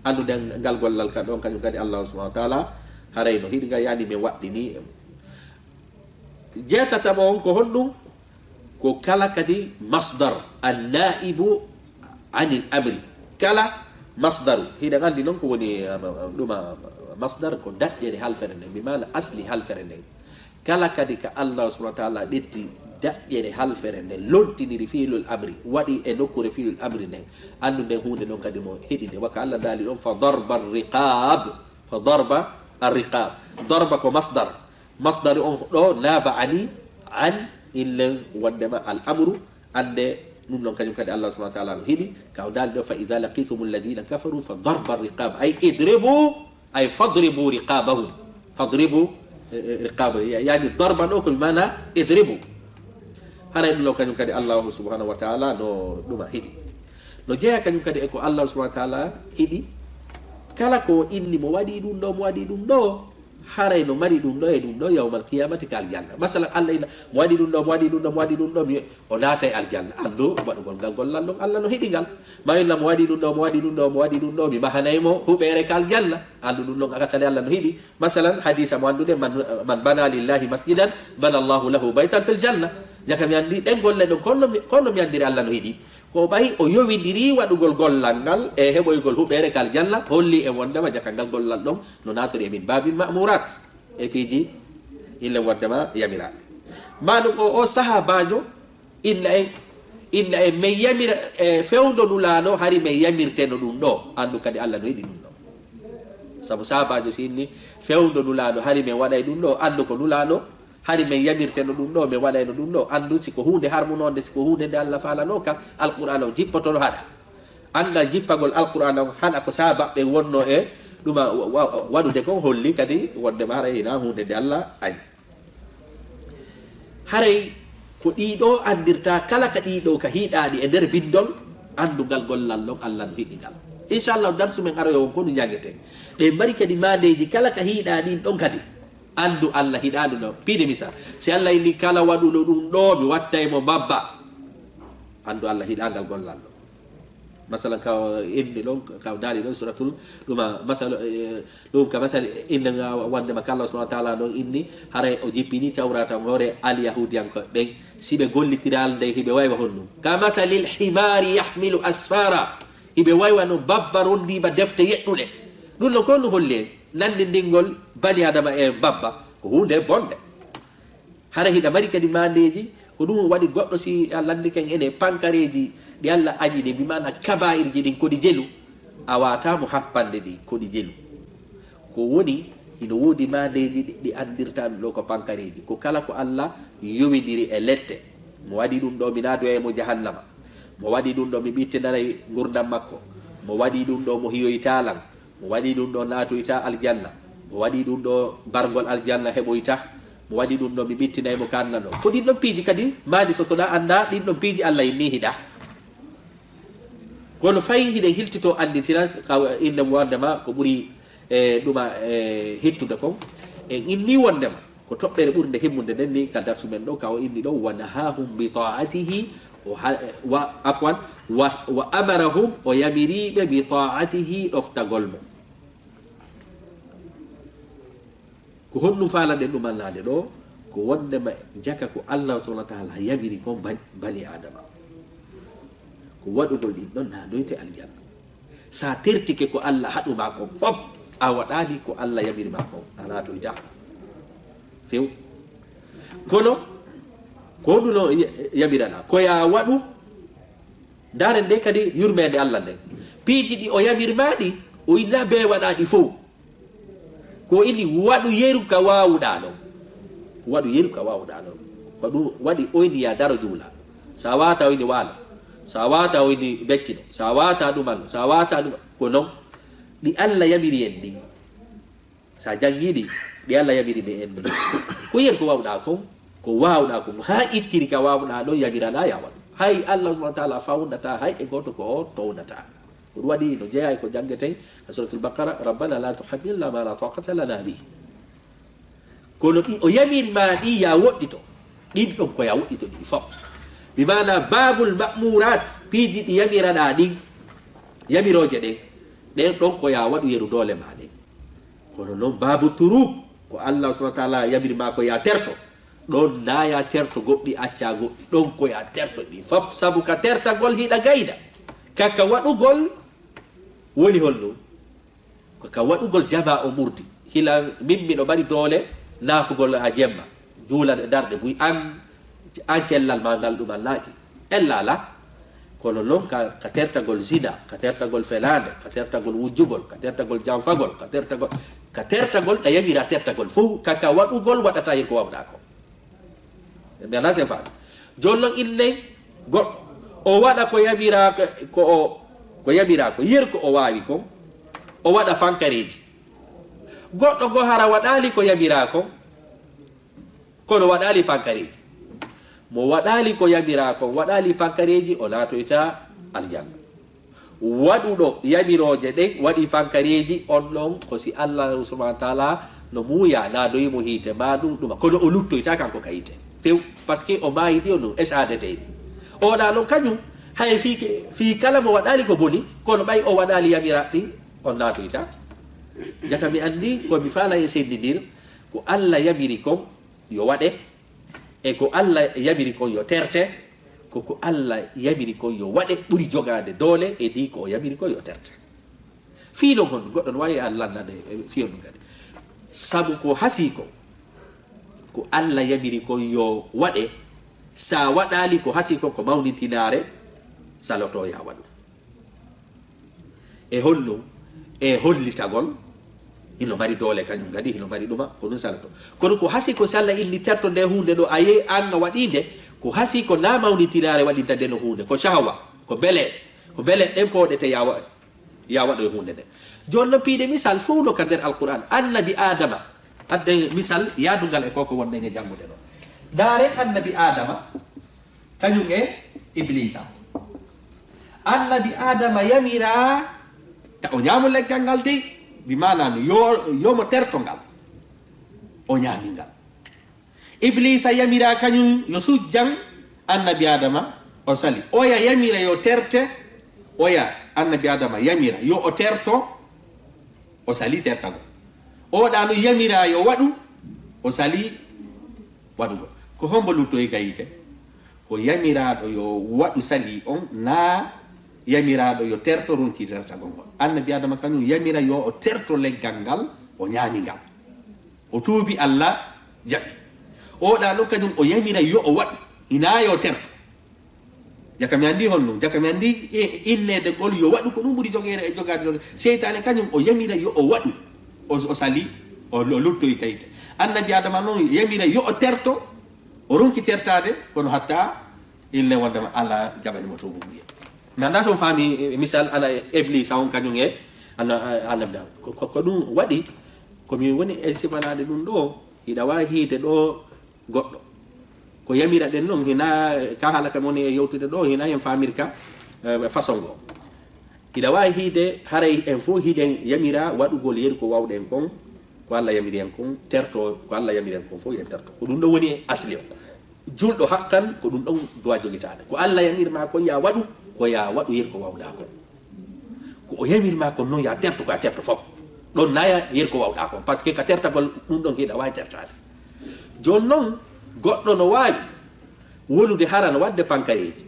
anndu nden ngal gollal ka ɗon kañum kadi Allah subhanahu wa taala haray no hiɗi ngal, yani mi waɗɗini. Jeetataɓo on ko honɗum? Ko kala kadi masdar, annaibu anil amri. Kala masdaru, hiɗen anndi noon ko woni, um, um, ɗum, um, masdar ko daƴƴere halfere nden, bi maana asli halfere nden. Kala kadi ka Allah subhanahu wa taala ƴetti daƴƴere halfere nden, lontiniri fiilul amri, waɗi e nokkuure fiilul amri nden, anndu nden huunde ɗon kadi mo heɗi nde. Wa ka Allah daali ɗon, "Fa darba riqab." Fa darba arriqab. Darba ko masdar. Masdar on ɗo naaba ani, an, illen wondema al amru, annde ɗum ɗon kañum kadi Allah subhanahu wa taala no hiɗi. Ka o daali ɗo, "Fa idha laqitum alladhina kafaru fa darba arriqab." Ay idribu, ay fadribu riqabahum. Fadribu, eh, eh, riqabahum. Ya-, yani darba ɗo ko bi maana idribu. Haray ɗum ɗon kañum kadi Allah subhanahu wa taala no ɗuma hiɗi. No jeeya kañum kadi e ko Allah subhanahu wa taala hiɗi. Kala ko inni mo waɗi ɗum ɗo, mo waɗi ɗum ɗo, haray no mari ɗum ɗo e ɗum ɗo yawmal qiyamati ka aljanna. Masalan, Allah ina mo waɗi ɗum ɗo, mo waɗi ɗum ɗo, mo waɗi ɗum ɗo, mi, o naatay aljanna. Anndu waɗugol ngal gollal ɗon, Allah no hiɗi ngal. Ma inna mo waɗi ɗum ɗo, mo waɗi ɗum ɗo, mo waɗi ɗum ɗo, mi mahanay mo huɓeere ka aljanna. Anndu ɗum ɗon aka kadi Allah no hiɗi. Masalan, hadisa mo annduɗen, "Man, man bana lillahi masjidan, bana Allahu lahu baytan fil janna." Jaka mi anndi, ɗen golle ɗon, kono mi, kono mi anndiri Allah no hiɗi. Ko ɓay o yowindiri waɗugol gollal ngal e heɓoygol huɓeere ka aljanna, holli en wondema jaka ngal gollal ɗon no natori e min babil ma'murat e piiji illen wondema yamiraaɓe. Maɗum o, o sahaabaajo inna en, inna en men yamira, e fewndo Nulaaɗo hari men yamirteno ɗum ɗo, anndu kadi Allah no yiɗi ɗum ɗo. Sabu sahaabaajo si inni fewndo Nulaaɗo hari men waɗay ɗum ɗo, anndu ko Nulaaɗo hari men yamirteno ɗum ɗo, men waɗayno ɗum ɗo, anndu si ko huunde harmunonde, si ko huunde nde Allah faalanooka, Alqur'aana o jippotono haɗa. Anngal jippagol Alqur'aana on haɗa ko sahaabaaɓe wonno e ɗuma wa-, wa-, waɗude kon holli kadi wondema haray hinaa huunde nde Allah añi. Haray ko ɗiɗo anndirta, kala ka ɗiɗo ka hiiɗaaɗi e nder binndol, anndu ngal gollal ɗon Allah no hiɗi ngal. Inchallah, darsu men aroyo on ko ɗum janngeten. Ɗe mari kadi maandeeji kala ka hiiɗaaɗi ɗin ɗon kadi. Anndu Allah hiɗaali no. Piide misal. Si Allah inni kala waɗuɗo ɗum ɗo, mi wattay mo mbabba. Anndu Allah hiɗaa ngal gollal ɗon. Masalan, ka o inni ɗon, ka o daali ɗon suratul, ɗuma, masal, eh, ɗum ka masal inna nga wondema ka Allah subhanahu wa ta'ala ɗon inni, haray o jippini tawrata on hoore alyahudiyankoɓe ɓen, si ɓe gollitiral nde hiɓe waywa honɗum. Ka masalil himari yahmilu asfara, hiɓe waywa no mbabba rondiba defte yeɗɗuɗe. Ɗum no ko ɗum holli en, nanndindingol bani adama e mbabba, ko huunde bonde. Hara hiɗa mari kadi maandeeji, ko ɗum waɗi goɗɗo si a lanndike en ene pankareeji ɗi Allah añi ɗin, bi maana kabaa'irji ɗin ko ɗi jelu, a waata mo happande ɗi ko ɗi jelu. Ko woni, hino woodi maandeeji ɗi, ɗi anndirta ɗo ko pankareeji. Ko kala ko Allah yowindiri e lette. Mo waɗi ɗum ɗo, mi naadoya mo jahannama. Mo waɗi ɗum ɗo, mi ɓittinaray ngurndan makko. Mo waɗi ɗum ɗo, mo hiyoyta lan. Mo waɗi ɗum ɗo, naatoyta aljanna. Mo waɗi ɗum ɗo, bargol aljanna heɓoyta. Mo waɗi ɗum ɗo, mi ɓittinay mo kanna ɗo. Ko ɗin ɗon piiji kadi, maani to toɗa annda, ɗin ɗon piiji Allah inni hiɗa. Kono fay hiɗen hiltito anndintina, ka innde mo wondema ko ɓuri, e, ɗuma, e, hittude kon. En inni wondema, ko toɓɓere ɓurnde himmunde nden ni ka darsu men ɗo, ka o inni ɗo, "Wa nahahum bi ta'atihi", o ha-, wa, afwan, wa, "wa amarahum", o yamiriɓe, "bi ta'atihi", ɗoftagol mo. Ko honɗum faalaɗen ɗum annaade ɗo? Ko wondema jaka ko Allah subhanahu wa ta'ala yamiri kon ban-, bani Adama. Ko waɗugol ɗin ɗon naadoyte aljanna. Sa tertike ko Allah haɗu ma kon fop, a waɗali ko Allah yamiri ma kon, a naatoyta. Few. Kono, ko honɗum no ya-, yamiraɗa? Ko ya waɗu, ndaren nde kadi yurmeende Allah nden. Piiji ɗi o yamiri ma ɗi, o inna be waɗa ɗi fow. Ko ini waɗu yeru ka waawuɗaa ɗon. Waɗu yeru ka waawuɗaa ɗon. Ko ɗum waɗi o ini ya daro juula. Sa waata o ini waalo. Sa waata o ini beccino. Sa waata ɗumal. Sa waata ɗumal. Ko non. Ɗi Allah yamiri en ɗin. Sa janngi ɗi, ɗi Allah yamiri mi en ɗin. Ko yeru ko waawuɗaa kon. Ko waawuɗaa kon. Haa ittiri ka waawuɗaa ɗon yamiraɗaa ya waɗu. Hay Allah subhanahu wa ta'ala fawndata hay e gooto ko o townata. Ko ɗum waɗi no jeyaa e ko janngeten e Suratul Baqara, "Rabbana la tuhammilna ma la taqata lana bih." Kono ɗi o yamiri ma ɗi ya woɗɗito, ɗin ɗon ko ya woɗɗito ɗiɗi fof. Bi maana babul ma'murat, piiji ɗi yamiraɗaa ɗin, yamirooje ɗen, ɗen ɗon ko ya waɗu yeru doole ma ɗen. Kono noon babu turuk, ko Allah subhanahu wa ta'ala yamiri ma ko ya terto, ɗon na ya terto goɗɗi, acca goɗɗi, ɗon ko ya terto ɗi fof, sabu ka tertagol hiɗa gayda. Ka, ka waɗugol woni honɗum? Ko ka waɗugol jama o murdi. Hila min miɗo mari doole naafugol a jemma. Juula darɗe buy an, an cellal ma ngal ɗum allaaki. Ella ala. Kono noon ka, ka tertagol zina, ka tertagol felaande, ka tertagol wujjugol, ka tertagol janfagol, ka tertagol, ka tertagol ɗa yamira tertagol fof, ka, ka waɗugol waɗata yen ko wawɗa ko. Mi alaa sen faami. Jooni noon innen goɗɗo, o waɗa ko yamira ko, ko o, ko yamira ko, yer ko o waawi kon, o waɗa pankareeji. Goɗɗo goo hara waɗaali ko yamira kon, kono waɗaali pankareeji. Mo waɗaali ko yamira kon, waɗaali pankareeji, o naatoyta aljanna. Waɗuɗo yamirooje ɗen waɗi pankareeji, on ɗon ko si Allah subhanahu wa ta'ala no muuya, na doyi mo hiite, ma ɗum ɗuma. Kono o luttoyta kanko ka hiite. Few, parce que o maayi ɗi on ɗum, S A D T ɗi. Oɗa noon kañum, hay fii ke, fii kala mo waɗaali ko boni, kono ɓay o waɗaali yamiraɗi, on naatoyta. Jaka mi anndi ko mi faala e senndindir, ko Allah yamiri kon yo waɗe, e ko Allah yamiri kon yo terte, Ko ko Allah yamiri kon yo waɗe ɓuri jogaade doole e ndi ko o yamiri kon yo terte. Fii non honɗum? Goɗɗo no waawi Allah lannade e fii honɗum kadi. Sabu ko hasii kon, ko Allah yamiri kon yo waɗe, sa waɗaali ko hasii kon ko mawnintinaare, saloto ya waɗu. E honɗum? E hollitagol hino mari doole kañum kadi, hino mari ɗuma, ko ɗum saloto. Kono ko hasii ko si Allah inni terto nde huunde ɗo, a yehi an a waɗii nde, ko hasii ko na mawnintinaare waɗinta nde no huunde, ko shahawa, ko beleeɗe, ko beleeɗe ɗen pooɗete ya wa-, ya waɗo e huunde nde. Jooni non piide misal fof no ka nder Alqur'an. Annabi Adama, adde misal yaadungal e ko ko wonɗen e janngude ɗo. Ndaaren Annabi Adama, kañum e Ibliisa. Annabi Adama yamiraa ta o ñaamu leggal ngal dey, bi maanaa no yo, yo mo terto ngal. O ñaami ngal. Ibliisa yamiraa kañum yo sujjan Annabi Adama, o sali. Oya yamira yo terte, oya Annabi Adama yamira yo o terto, o sali tertagol. Oɗa no yamiraa yo waɗu, o sali waɗugol. Ko hombo luttoyi ka yiite? Ko yamiraaɗo yo waɗu sali on, na yamiraaɗo yo terto ronki tertagol ngol. Annabi Adama kañum yamira yo o terto leggal ngal, o ñaami ngal. O tuubi, Allah jaɓi. Oɗa ɗo kañum o yamira yo o waɗu, hina yo terto. Jaka mi anndi honno, jaka mi anndi i-, inneede ngol yo waɗu ko ɗum ɓuri jogeede e jogaade ɗon. Seytaane kañum o yamira yo o waɗu, o, o sali, o, o luttoyi ka yiite. Annabi Adama noon yamira yo o terto, o ronki tertaade, kono hatta inne wondema Allah jaɓani mo tuubu mum. Mi anndaa so on faami, eh, misal ana e Ibliisa on kañum e ana, eh, Annabi Adama. Ko, ko, ko ɗum waɗi, ko mi woni e sifanaade ɗum ɗo, hiɗa waawi hiide ɗo goɗɗo. Ko yamira ɗen noon, hina, eh, ka haala kam woni e yewtude ɗo, hina en faamirka, eh, façon goo. Hiɗa waawi hiide, haray en fof hiɗen yamira waɗugol yeru ko waawɗen kon, ko Allah yamiri en kon, terto, ko Allah yamiri en kon fof yen terto. Ko ɗum ɗo woni e asli o. Julɗo haqqan, ko ɗum ɗon duwa jogitaade. Ko Allah yamir ma kon ya waɗu, ko ya waɗu yeru ko waawɗa kon. Ko o yamir ma kon noon ya terto, ko ya terto fof. Ɗon naya yeru ko waawɗa kon. Parce que ka tertagol ɗum ɗon hiɗa waawi tertaade. Jooni noon, goɗɗo no waawi wolude hara no waɗde pankareeji.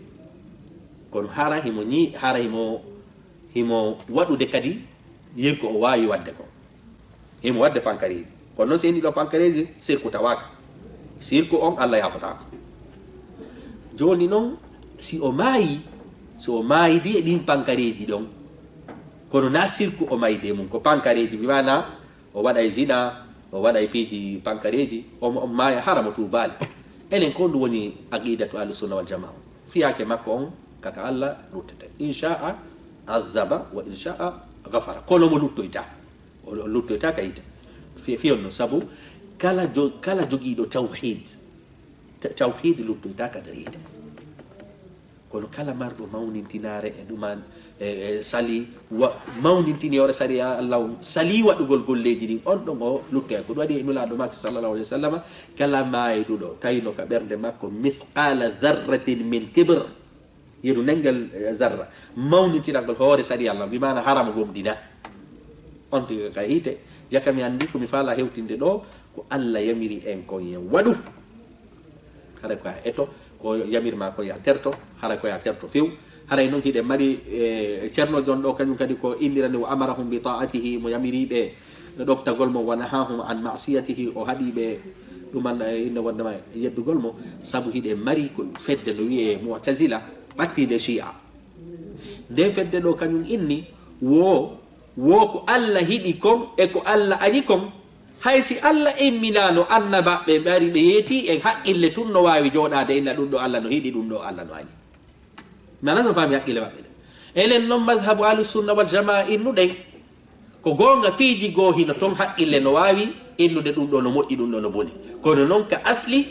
Kono hara himo ñi-, hara himo, himo waɗude kadi yeru ko o waawi waɗde kon. Himo waɗde pankareeji. Kono noon si en ɗiɗo pankareeji, sirku tawaaka. Sirku on Allah yaafotaako. Jooni noon, si o maayi, si o maayidi e ɗin pankareeji ɗon, kono na sirku o maayidi e mum, ko pankareeji, bi maana o waɗay zina, o waɗay piiji pankareeji, o, o maaya hara mo tuubaali. Enen ko ɗum woni aqidatu ahlu sunna wal jamaa. Fiyaake makko on, kaka Allah ruttete. In sha'a azaba wa in sha'a ghafara. Kono mo luttoyta. O, o luttoyta ka yiite. Fi-, fiyon no sabu kala jo-, kala jogiiɗo tawhid, ta-, tawhid luttoyta ka nder yiite. Kono kala marɗo mawnintinaare e ɗuman, e, e sali wa-, mawnintini hoore sariya Allah on, sali waɗugol golleeji ɗin, on ɗon o luttoya. Ko ɗum waɗi e Nulaaɗo makko sallallahu alaihi wasallam, kala maayduɗo tawino ka ɓernde makko mithqala dharratin min kibr, yeru nengel, eh, zarra, mawnintinagol hoore sariya Allah, bi maana harama gomɗina. On tigi ka yiite, jaka mi anndi ko mi faala hewtinde ɗo, ko Allah yamiri en kon yen waɗu. Haray ko ya eto, ko yamir ma ko ya terto, haray ko ya terto few. Haray noon hiɗen mari, eh, Ceerno Jon ɗo, kañum kadi ko inndirani wa amarahum bi ta'atihi, mo yamiri ɓe ɗoftagol mo, wa nahahum an ma'siyatihi, o haɗi ɓe ɗuman, eh, inna wondema yeddugol mo, sabu hiɗen mari ko fedde no wi'e Mu'tazila, ɓattiinde Shi'a. Nde fedde ɗo kañum inni, wo, wo ko Allah hiɗi kon e ko Allah añi kon, hay si Allah imminano annabaɓe ɓe ari ɓe yeeti en, haqqille tun no waawi jooɗaade inna ɗum ɗo Allah no hiɗi, ɗum ɗo Allah no añi. Mi ala so faami haqqille maɓɓe ɗen. Enen noon mazhabu ahlu sunna wal jamaa innuɗen, ko goonga piiji goo hino ton haqqille no waawi innude ɗum ɗo no moƴƴi, ɗum ɗo no boni. Kono noon ka asli,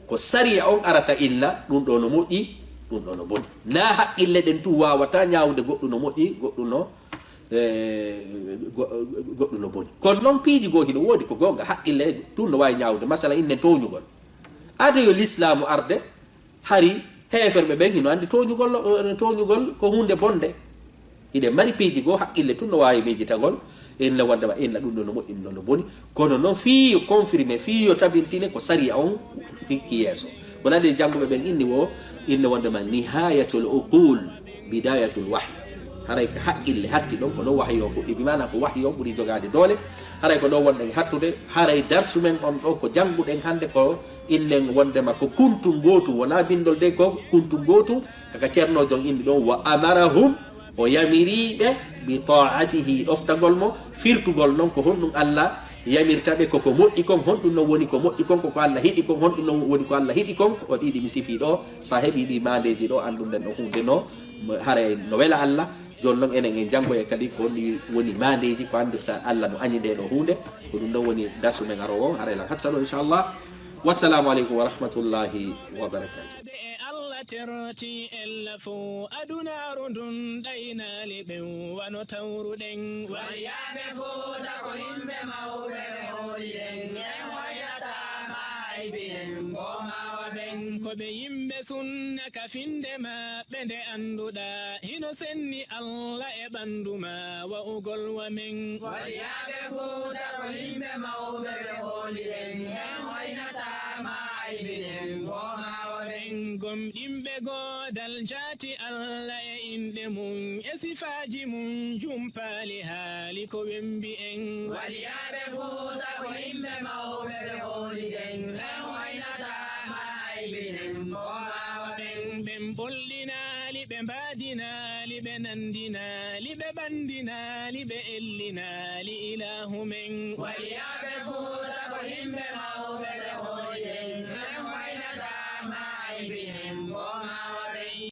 ko sariya on arata inna ɗum ɗo no moƴƴi, ɗum ɗo no boni. Na haqqille ɗen tun waawata ñaawude goɗɗum no moƴƴi, goɗɗum no, eh, go-, goɗɗum no boni. Kono noon piiji goo hino woodi ko goonga haqqille tun no waawi ñaawude. Masala innen tooñugol. Ado yo lislaamu arde, hari heeferɓe ɓen hino anndi tooñugol, eh, tooñugol ko huunde bonde. Hiɗen mari piiji goo haqqille tun no waawi miijitagol, inna wondema inna ɗum ɗo no moƴƴi, ɗum ɗo no boni. Kono noon fii yo confirmé, fii yo tabintine ko sariya on hikki yeeso. Ko nade jannguɓe ɓen inni wo, inne wondema nihayatul uqul, bidayatul wahyi. Haray ko haqqille hatti ɗon, ko ɗon wahayi on fuɗɗi, bi maana ko wahayi on ɓuri jogaade doole. Haray ko ɗon wonɗen hattude, haray darsu men on ɗo ko jannguɗen hannde ko innen wondema ko kuntu ngootu, wonaa binndol de, ko kuntu ngootu, kaka ceernoojo on inni ɗon, wa amarahum, o yamiriiɓe, bi ta'atihi, ɗoftagol mo, firtugol non ko honɗum Allah yamirta ɓe, koko moƴƴi kon, honɗum non woni ko moƴƴi kon, koko Allah hiɗi kon, honɗum non woni ko Allah hiɗi kon, ko ɗiɗi mi sifii ɗo, so a heɓii ɗi maandeeji ɗo, anndunden ɗo huunde no, haray no wela Allah. Jooni non enen en janngoya kadi ko honɗi woni maandeeji ko anndirta Allah no añi nde ɗo huunde, ko ɗum ɗon woni darsu men aroowo on, haray lan hacca ɗo inchallah. Wassalamu aleykum wa rahmatullahi wa barakatuh. Ɓe e Allah terti ella fow adunaaru ndun ɗaynaali ɓen wano tawruɗen. Waliyaaɓe Fuuta ko yimɓe mawɓe ɓe hooliɗen, en hoynataa ma aybinen, ko maawa ɓen. Ko ɓe yimɓe sunna ka finde maɓɓe nde annduɗaa, hino senni Allah e ɓanndu ma wa'ugol wa men. Waliyaaɓe Fuuta ko yimɓe mawɓe ɓe hooliɗen, en hoynataa ma aybinen, ko maawa ɓen. Gomɗinɓe goodal jaati Allah e inɗe mum, e sifaaji mum jumpaali haali ko wembi en. Waliyaaɓe Fuuta ko yimɓe mawɓe ɓe hooliɗen, en hoynataa ma aybinen, ko maawa ɓen. Ɓen ɓolɗinaali, ɓe mbaadinaali, ɓe nanndinaali, ɓe ɓanndinaali, ɓe ellinaali ilaahu men. Waliyaaɓe Fuuta ko yimɓe mawɓe ɓe hooliɗen, en hoynataa ma aybinen, ko maawa